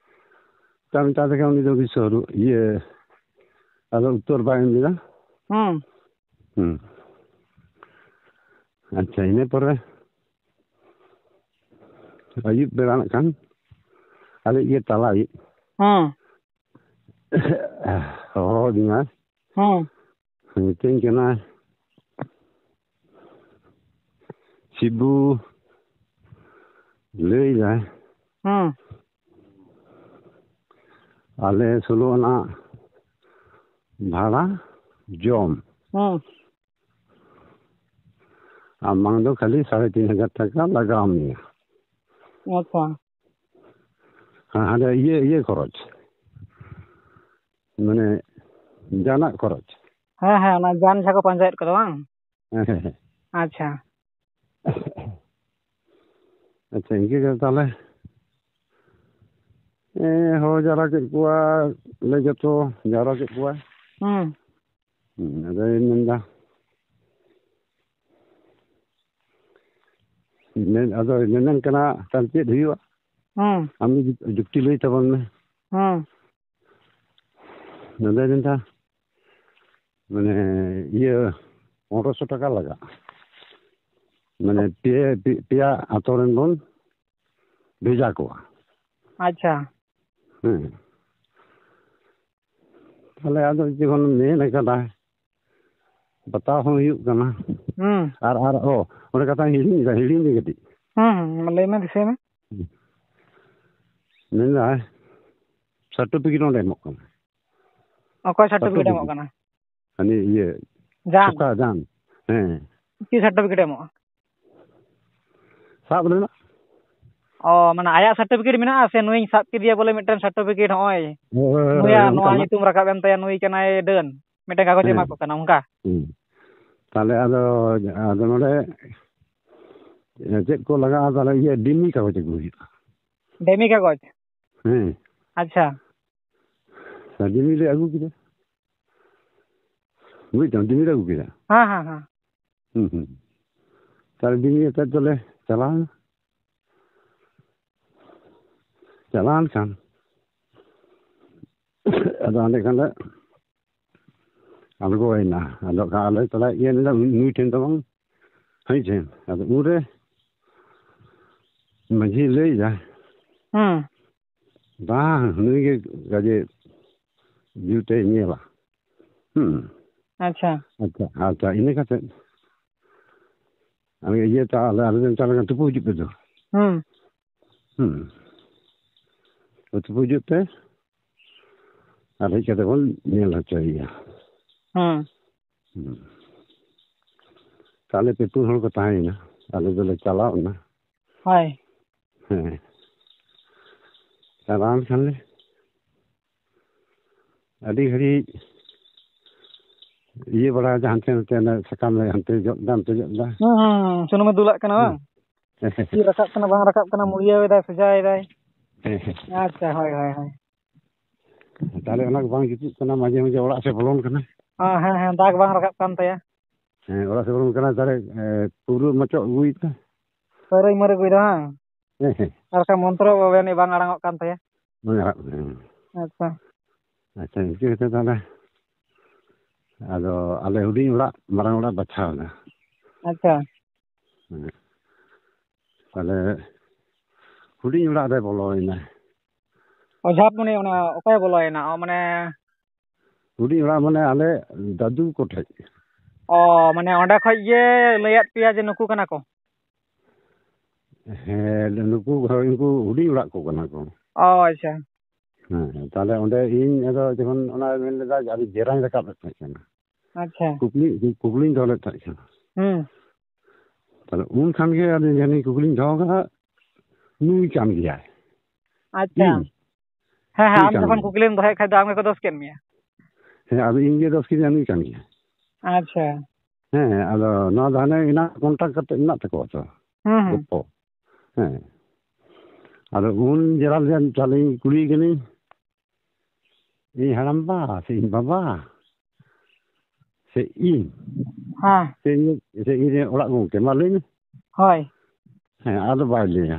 ᱛᱟᱭᱚᱢ ᱛᱟᱭᱚᱢ ᱛᱮᱜᱮ ᱩᱱᱤ ᱫᱚ ᱵᱤᱥᱥᱚ ᱨᱩ-, ᱤᱭᱟᱹ, ᱟᱫᱚ ᱩᱛᱛᱚᱨ ᱵᱟᱭ ᱮᱢ ᱞᱮᱫᱟ᱾ ᱦᱩᱸ᱾ ᱦᱩᱸ᱾ ᱟᱪᱪᱷᱟ, ᱤᱱᱟᱹ ᱯᱚᱨᱮ ᱟᱹᱭᱩᱵ ᱵᱮᱲᱟ ᱱᱟᱜ ᱠᱷᱟᱱ ᱟᱞᱮ ᱤᱭᱟᱹ ᱛᱟᱞᱟ ᱟᱹᱭᱩᱵ ᱦᱩᱸ᱾ ᱦᱚᱦᱚ ᱟᱹᱫᱤᱧᱟᱭ᱾ ᱦᱩᱸ᱾ ᱢᱤᱛᱟᱹᱧ ᱠᱟᱱᱟᱭ, ᱥᱤᱵᱩ ᱞᱟᱹᱭᱫᱟᱭ, ᱦᱩᱸ᱾ ᱟᱞᱮ ᱥᱳᱞᱳ ᱟᱱᱟ ᱵᱷᱟᱲᱟ, ᱡᱚᱢ᱾ ᱦᱩᱸ᱾ ᱟᱢᱟᱝ ᱫᱚ ᱠᱷᱟᱹᱞᱤ ᱥᱟᱲᱮ ᱛᱤᱱ ᱦᱟᱡᱟᱨ ᱴᱟᱠᱟ ᱞᱟᱜᱟᱣ ᱢᱮᱭᱟ᱾ ᱟᱪᱪᱷᱟ᱾ ᱦᱮᱸ, ᱦᱟᱸᱰᱮ ᱤᱭᱟᱹ, ᱤᱭᱟᱹ ᱠᱷᱚᱨᱚᱪ, ᱢᱟᱱᱮ ᱡᱟᱱᱟᱜ ᱠᱷᱚᱨᱚᱪ᱾ ᱦᱮᱸ, ᱦᱮᱸ, ᱚᱱᱟ ᱡᱟᱱ ᱡᱟᱦᱟᱸ ᱠᱚ ᱯᱟᱸᱡᱟᱭᱮᱫ ᱠᱚᱫᱚ, ᱵᱟᱝ? ᱦᱮᱸ, ᱦᱮᱸ, ᱦᱮᱸ᱾ ᱟᱪᱪᱷᱟ᱾ ᱟᱪᱪᱷᱟ, ᱤᱱᱠᱟᱹ ᱜᱮ ᱛᱟᱦᱚᱞᱮ᱾ ᱦᱮᱸ, ᱦᱚᱦᱚ ᱡᱟᱣᱨᱟ ᱠᱮᱫ ᱠᱚᱣᱟ ᱞᱮ, ᱡᱚᱛᱚ ᱡᱟᱣᱨᱟ ᱠᱮᱫ ᱠᱚᱣᱟ᱾ ᱦᱩᱸ᱾ ᱦᱩᱸ, ᱟᱫᱚᱭ ᱢᱮᱱᱫᱟ, ᱢᱮᱱ, ᱟᱫᱚᱭ ᱢᱮᱢᱮᱱ ᱠᱟᱱᱟ, "ᱛᱟᱦᱞᱮ ᱪᱮᱫ ᱦᱩᱭᱩᱜᱼᱟ? ᱦᱩᱸ᱾ ᱟᱢ ᱫᱚ ᱡᱩᱠ-, ᱡᱩᱠᱛᱤ ᱞᱟᱹᱭ ᱛᱟᱵᱚᱱ ᱢᱮ᱾" ᱦᱩᱸ᱾ ᱟᱫᱚᱭ ᱢᱮᱱᱫᱟ, ᱢᱟᱱᱮ, ᱤᱭᱟᱹ, ᱯᱚᱱᱨᱚᱥᱚ ᱴᱟᱠᱟ ᱞᱟᱜᱟᱜᱼᱟ᱾ ᱢᱟᱱᱮ, ᱯᱮ, ᱯᱮ, ᱯᱮᱭᱟ ᱟᱛᱳ ᱨᱮᱱ ᱵᱚᱱ ᱵᱷᱮᱡᱟ ᱠᱚᱣᱟ᱾ ᱟᱪᱪᱷᱟ᱾ ᱦᱮᱸ᱾ ᱛᱟᱦᱞᱮ ᱟᱫᱚ ᱡᱚᱠᱷᱚᱱ ᱢᱮᱱ ᱟᱠᱟᱫᱟᱭ, ᱵᱟᱛᱟᱣ ᱦᱚᱸ ᱦᱩᱭᱩᱜ ᱠᱟᱱᱟ᱾ ᱦᱩᱸ᱾ ᱟᱨ, ᱟᱨ, ᱚ, ᱚᱸᱰᱮ ᱠᱟᱛᱷᱟᱧ ᱦᱤᱲᱤᱧ ᱮᱫᱟ, ᱦᱤᱲᱤᱧ ᱮᱫᱟᱹᱧ ᱠᱟᱹᱴᱤᱡ᱾ ᱦᱩᱸ, ᱦᱩᱸ, ᱢᱟ ᱞᱟᱹᱭ ᱢᱮ, ᱫᱤᱥᱟᱹᱭ ᱢᱮ᱾ ᱢᱮᱱᱫᱟᱭ, certificate ᱚᱸᱰᱮ ᱮᱢᱚᱜ ᱠᱟᱱᱟ᱾ ᱚᱠᱚᱭ certificate certificate᱾ ᱮᱢᱚᱜ ᱠᱟᱱᱟ? ᱦᱟᱹᱱᱤ ᱤᱭᱟᱹ, ᱡᱟᱱ? ᱥᱩᱠᱷᱟ ᱡᱟᱱ᱾ ᱦᱮᱸ᱾ ᱪᱮᱫ certificate ᱮᱢᱚᱜᱼᱟ? ᱥᱟᱵ ᱨᱮᱱᱟᱜ᱾ ᱚ, ᱢᱟᱱᱮ ᱟᱭᱟᱜ certificate ᱢᱮᱱᱟᱜᱼᱟ ᱥᱮ ᱱᱩᱭᱤᱧ ᱥᱟᱵ ᱠᱮᱫᱮᱭᱟ ᱵᱚᱞᱮ ᱢᱤᱫᱴᱮᱱ certificate, ᱦᱚᱸᱜᱼᱚᱭ ᱦᱳᱭ, ᱦᱳᱭ, ᱦᱳᱭ, ᱱᱩᱭᱟᱜ ᱱᱚᱣᱟ ᱚᱱᱠᱟᱱᱟᱜ᱾ ᱧᱩᱛᱩᱢ ᱨᱟᱠᱟᱵ ᱮᱱ ᱛᱟᱭᱟ, ᱱᱩᱭ ᱠᱟᱱᱟᱭ ᱰᱟᱹᱱ, ᱢᱤᱫᱴᱮᱱ ᱠᱟᱜᱚᱡᱽ ᱦᱮᱸ᱾ ᱮᱢᱟ ᱠᱚ ᱠᱟᱱᱟ, ᱚᱱᱠᱟ? ᱦᱩᱸ᱾ ᱛᱟᱦᱞᱮ ᱟᱫᱚ, ᱟᱫᱚ ᱱᱚᱰᱮ ᱪᱮᱫ ᱠᱚ ᱞᱟᱜᱟᱜᱼᱟ? ᱛᱟᱦᱞᱮ ᱤᱭᱟᱹ, ᱰᱤᱢᱤ ᱠᱟᱜᱚᱡᱽ ᱟᱹᱜᱩ ᱦᱩᱭᱩᱜᱼᱟ᱾ ᱰᱮᱢᱤ ᱠᱟᱜᱚᱡᱽ? ᱦᱮᱸ᱾ ᱟᱪᱪᱷᱟ᱾ ᱰᱤᱢᱤ ᱞᱮ ᱟᱹᱜᱩ ᱠᱮᱫᱟ᱾ ᱵᱩᱡᱽ ᱛᱟᱢ, ᱰᱤᱢᱤ ᱞᱮ ᱟᱹᱜᱩ ᱠᱮᱫᱟ᱾ ᱦᱮᱸ, ᱦᱮᱸ, ᱦᱮᱸ᱾ ᱦᱩᱸ, ᱦᱩᱸ᱾ ᱛᱟᱦᱞᱮ ᱰᱤᱢᱤ ᱟᱛᱮᱫ ᱫᱚᱞᱮ ᱪᱟᱞᱟᱣᱱᱟ᱾ ᱪᱟᱞᱟᱣᱮᱱ ᱠᱷᱟᱱ ᱟᱫᱚ ᱚᱸᱰᱮ ᱠᱷᱟᱱ ᱞᱮ ᱟᱬᱜᱚᱭᱮᱱᱟ᱾ ᱟᱫᱚ ᱠᱷᱟᱱ ᱟᱞᱮ ᱛᱟᱞᱟ ᱤᱭᱟᱹ ᱞᱮᱫᱟ ᱱᱩᱭ ᱴᱷᱮᱱ ᱫᱚ ᱵᱟᱝ, ᱦᱟᱹᱱᱤ ᱴᱷᱮᱱ᱾ ᱟᱫᱚ ᱩᱱᱨᱮ ᱢᱟᱹᱡᱷᱤ ᱞᱟᱹᱭᱫᱟ, ᱦᱩᱸ᱾ ᱵᱟᱝ, ᱱᱩᱭ ᱜᱮ ᱜᱟᱡᱮ ᱡᱩᱛᱮ ᱧᱮᱞᱟ᱾ ᱦᱩᱸ᱾ ᱟᱪᱪᱷᱟ᱾ ᱟᱪᱪᱷᱟ, ᱟᱪᱪᱷᱟ, ᱤᱱᱟᱹ ᱠᱟᱛᱮᱫ ᱟᱞᱮ ᱤᱭᱟᱹ ᱛᱟ-, ᱟᱞᱮ, ᱟᱞᱮ ᱫᱚ ᱛᱟᱦᱞᱮ ᱛᱩᱯᱩ ᱦᱤᱡᱩᱜ ᱯᱮ ᱫᱚ᱾ ᱦᱩᱸ᱾ ᱦᱩᱸ᱾ ᱛᱩᱯᱩ ᱦᱤᱡᱩᱜ ᱯᱮ᱾ ᱟᱨ ᱦᱮᱡ ᱠᱟᱛᱮ ᱵᱚᱱ ᱧᱮᱞ ᱦᱚᱪᱚᱭᱮᱭᱟ᱾ ᱦᱮᱸ᱾ ᱦᱩᱸ᱾ ᱛᱟᱦᱞᱮ ᱯᱮ ᱯᱩᱱ ᱦᱚᱲ ᱠᱚ ᱛᱟᱦᱮᱸᱭᱮᱱᱟ, ᱟᱞᱮ ᱫᱚᱞᱮ ᱪᱟᱞᱟᱣ ᱮᱱᱟ᱾ ᱦᱳᱭ᱾ ᱦᱮᱸ᱾ ᱪᱟᱞᱟᱣᱮᱱ ᱠᱷᱟᱱ ᱞᱮ ᱟᱹᱰᱤ ᱜᱷᱟᱹᱲᱤᱡ ᱤᱭᱟᱹ ᱵᱟᱲᱟᱭᱮᱫᱟ, ᱦᱟᱱᱛᱮ ᱱᱟᱛᱮ ᱚᱱᱟ ᱥᱟᱠᱟᱢ ᱨᱮ ᱦᱟᱱᱛᱮ ᱡᱚᱜ ᱫᱟ, ᱱᱚᱛᱮ ᱡᱚᱜ ᱫᱟ᱾ ᱦᱩᱸ, ᱦᱩᱸ, ᱦᱩᱸ, ᱥᱩᱱᱩᱢᱮ ᱫᱩᱞᱟᱜ ᱠᱟᱱᱟ ᱵᱟᱝ? ᱦᱮᱸ᱾ ᱪᱮᱫ ᱨᱟᱠᱟᱵ ᱠᱟᱱᱟ, ᱵᱟᱝ ᱨᱟᱠᱟᱵ ᱠᱟᱱᱟ, ᱢᱩᱲᱭᱟᱹᱣ ᱮᱫᱟᱭ, ᱥᱚᱡᱟᱭ ᱮᱫᱟᱭ᱾ ᱦᱮᱸ, ᱦᱮᱸ᱾ ᱟᱪᱪᱷᱟ, ᱦᱳᱭ, ᱦᱳᱭ, ᱦᱳᱭ᱾ ᱛᱟᱦᱞᱮ ᱚᱱᱟ ᱠᱚ ᱵᱟᱝ ᱡᱩᱛᱩᱜ ᱠᱟᱱᱟ, ᱢᱟᱡᱷᱮ ᱢᱟᱡᱷᱮ ᱚᱲᱟᱜ ᱥᱮᱫ ᱵᱚᱞᱚᱱ ᱠᱟᱱᱟ᱾ ᱦᱮᱸ, ᱦᱮᱸ, ᱦᱮᱸ, ᱫᱟᱜᱽ ᱵᱟᱝ ᱨᱟᱠᱟᱵ ᱠᱟᱱ ᱛᱟᱭᱟ᱾ ᱦᱮᱸ, ᱚᱲᱟᱜ ᱥᱮᱫ ᱵᱚᱞᱚᱱ ᱠᱟᱱᱟ, ᱛᱟᱦᱞᱮ, ᱮ, ᱯᱟᱹᱣᱨᱟᱹ ᱢᱟᱪᱚ ᱟᱹᱜᱩᱭᱮᱫᱟ᱾ ᱯᱟᱹᱣᱨᱟᱹᱭ ᱢᱟᱹᱨ ᱟᱹᱜᱩᱭᱮᱫᱟ, ᱵᱟᱝ? ᱦᱮᱸ, ᱦᱮᱸ᱾ ᱟᱨ ᱵᱟᱠᱷᱟᱱ ᱢᱚᱱᱛᱨᱚ ᱡᱟᱹᱱᱤᱡ ᱵᱟᱝ ᱟᱲᱟᱝᱚᱜ ᱠᱟᱱ ᱛᱟᱭᱟ᱾ ᱵᱟᱝ ᱟᱲᱟᱝ ᱠᱟᱱᱟ, ᱦᱮᱸ᱾ ᱟᱪᱪᱷᱟ᱾ ᱟᱪᱪᱷᱟ, ᱤᱱᱠᱟᱹ ᱠᱟᱛᱮ ᱛᱟᱦᱞᱮ ᱟᱫᱚ ᱟᱞᱮ ᱦᱩᱰᱤᱧ ᱚᱲᱟᱜ, ᱢᱟᱨᱟᱝ ᱚᱲᱟᱜ ᱵᱟᱪᱷᱟᱣ ᱮᱱᱟ᱾ ᱟᱪᱪᱷᱟ᱾ ᱦᱮᱸ᱾ ᱛᱟᱦᱞᱮ ᱦᱩᱰᱤᱧ ᱚᱲᱟᱜ ᱨᱮ ᱵᱚᱞᱚᱭᱮᱱᱟᱭ᱾ ᱚ, ᱡᱟᱦᱟᱸ ᱢᱟᱱᱮ ᱚᱱᱟ ᱚᱠᱚᱭ ᱵᱚᱞᱚᱭᱮᱱᱟ? ᱚ, ᱢᱟᱱᱮ ᱦᱩᱰᱤᱧ ᱚᱲᱟᱜ ᱢᱟᱱᱮ ᱟᱞᱮ ᱫᱟᱫᱩ ᱠᱚᱴᱷᱮᱡ᱾ ᱚ, ᱢᱟᱱᱮ ᱚᱸᱰᱮ ᱠᱷᱚᱡ ᱜᱮ ᱞᱟᱹᱭᱟᱫ ᱯᱮᱭᱟ ᱡᱮ ᱱᱩᱠᱩ ᱠᱟᱱᱟ ᱠᱚ? ᱦᱮᱸ, ᱱᱩᱠᱩ, ᱦᱳᱭ, ᱩᱱᱠᱩ ᱦᱩᱰᱤᱧ ᱚᱲᱟᱜ ᱠᱚ ᱠᱟᱱᱟ ᱠᱚ᱾ ᱚ, ᱟᱪᱪᱷᱟ᱾ ᱦᱮᱸ, ᱛᱟᱦᱞᱮ ᱚᱸᱰᱮ ᱤᱧ ᱟᱫᱚ ᱡᱚᱠᱷᱚᱱ ᱚᱱᱟ ᱢᱮᱱ ᱞᱮᱫᱟ ᱡᱮ ᱟᱹᱰᱤ ᱡᱮᱨᱟᱧ ᱨᱟᱠᱟᱵ ᱮᱫ ᱛᱟᱦᱮᱸ ᱠᱟᱱᱟ᱾ ᱟᱪᱪᱷᱟ᱾ ᱠᱩᱠᱞᱤ, ᱠᱩᱠᱞᱤᱧ ᱫᱚᱦᱚ ᱞᱮᱫ ᱛᱟᱦᱮᱸ ᱠᱟᱱᱟ᱾ ᱦᱩᱸ᱾ ᱛᱟᱦᱞᱮ ᱩᱱ ᱠᱷᱟᱱ ᱜᱮ ᱟᱫᱚ ᱡᱟᱦᱟᱸᱭ ᱠᱩᱠᱞᱤᱧ ᱫᱚᱦᱚ ᱠᱟᱫᱟ, ᱱᱩᱭ ᱠᱟᱱ ᱜᱮᱭᱟᱭ᱾ ᱟᱪᱪᱷᱟ᱾ ᱤᱧ? ᱦᱮᱸ, ᱦᱮᱸ, ᱱᱩᱭ ᱟᱢ ᱠᱟᱱ ᱡᱚᱠᱷᱚᱱ ᱜᱮᱭᱟᱭ᱾ ᱠᱩᱠᱞᱤᱢ ᱫᱚᱦᱚᱭᱮᱫ ᱠᱷᱟᱡ ᱫᱚ ᱟᱢ ᱜᱮᱠᱚ ᱫᱳᱥ ᱠᱮᱫ ᱢᱮᱭᱟ᱾ ᱦᱮᱸ, ᱟᱫᱚ ᱤᱧ ᱜᱮ ᱫᱳᱥ ᱠᱤᱫᱤᱧᱟ, ᱱᱩᱭ ᱠᱟᱱ ᱜᱮᱭᱟᱭ᱾ ᱟᱪᱪᱷᱟ᱾ ᱦᱮᱸ, ᱟᱫᱚ ᱱᱚᱣᱟ ᱫᱚ ᱦᱟᱱᱮ ᱮᱱᱟᱝ contact ᱠᱟᱛᱮ ᱢᱮᱱᱟᱜ ᱛᱟᱠᱚᱣᱟ ᱛᱚ, ᱦᱩᱸ, ᱦᱩᱸ᱾ ᱜᱚᱞᱯᱚ᱾ ᱦᱮᱸ᱾ ᱟᱫᱚ ᱩᱱ ᱡᱮᱨᱟᱞ ᱡᱮ ᱛᱟᱦᱞᱮᱧ ᱠᱩᱞᱤᱭᱮ ᱠᱟᱹᱱᱟᱹᱧ, "ᱤᱧ ᱦᱟᱲᱟᱢᱵᱟ ᱥᱮ ᱤᱧ ᱵᱟᱵᱟ ᱥᱮ ᱤᱧ?" ᱦᱮᱸ᱾ ᱥᱮ ᱤᱧ, ᱥᱮ ᱤᱧ ᱨᱮᱱ ᱚᱲᱟᱜ ᱜᱚᱢᱠᱮ? ᱢᱟ ᱞᱟᱹᱭ ᱢᱮ᱾ ᱦᱳᱭ᱾ ᱦᱮᱸ, ᱟᱫᱚ ᱵᱟᱭ ᱞᱟᱹᱭᱟ᱾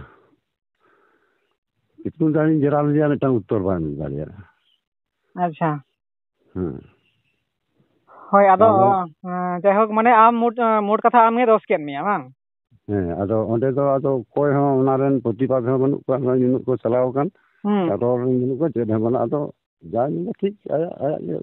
ᱤᱛᱩᱱ ᱫᱟᱲᱮᱧ ᱡᱮᱨᱟᱞ ᱞᱮᱭᱟ, ᱢᱤᱫᱴᱟᱝ ᱩᱛᱛᱚᱨ ᱵᱟᱭ ᱮᱢ ᱫᱟᱲᱮᱭᱟᱜᱼᱟ᱾ ᱟᱪᱪᱷᱟ᱾ ᱦᱮᱸ᱾ ᱦᱳᱭ, ᱟᱫᱚ, ᱟᱫᱚ ᱮᱸ, ᱡᱟᱭᱦᱳᱠ, ᱢᱟᱱᱮ ᱟᱢ ᱢᱳᱴ, ᱮᱸ, ᱢᱳᱴ ᱠᱟᱛᱷᱟ ᱟᱢ ᱜᱮ ᱫᱳᱥ ᱠᱮᱫ ᱢᱮᱭᱟ, ᱵᱟᱝ? ᱦᱮᱸ, ᱟᱫᱚ ᱚᱸᱰᱮ ᱫᱚ ᱟᱫᱚ ᱚᱠᱚᱭ ᱦᱚᱸ ᱚᱱᱟ ᱨᱮᱱ ᱯᱨᱚᱛᱤᱵᱟᱫ ᱦᱚᱸ ᱵᱟᱹᱱᱩᱜ ᱠᱚᱣᱟ, ᱱᱚᱜᱼᱚᱭ ᱱᱩᱱᱟᱹᱜ ᱠᱚ ᱪᱟᱞᱟᱣ ᱟᱠᱟᱱ, ᱦᱩᱸ᱾ ᱟᱨ ᱨᱚᱲ ᱨᱮᱱ ᱵᱟᱹᱱᱩᱜ ᱠᱚᱣᱟ, ᱪᱮᱫ ᱦᱚᱸ ᱵᱟᱹᱱᱩᱜᱼᱟ᱾ ᱟᱫᱚ ᱡᱟ ᱧᱮᱞᱟ ᱴᱷᱤᱠ ᱟᱭᱟᱜ, ᱟᱭᱟᱜ ᱜᱮ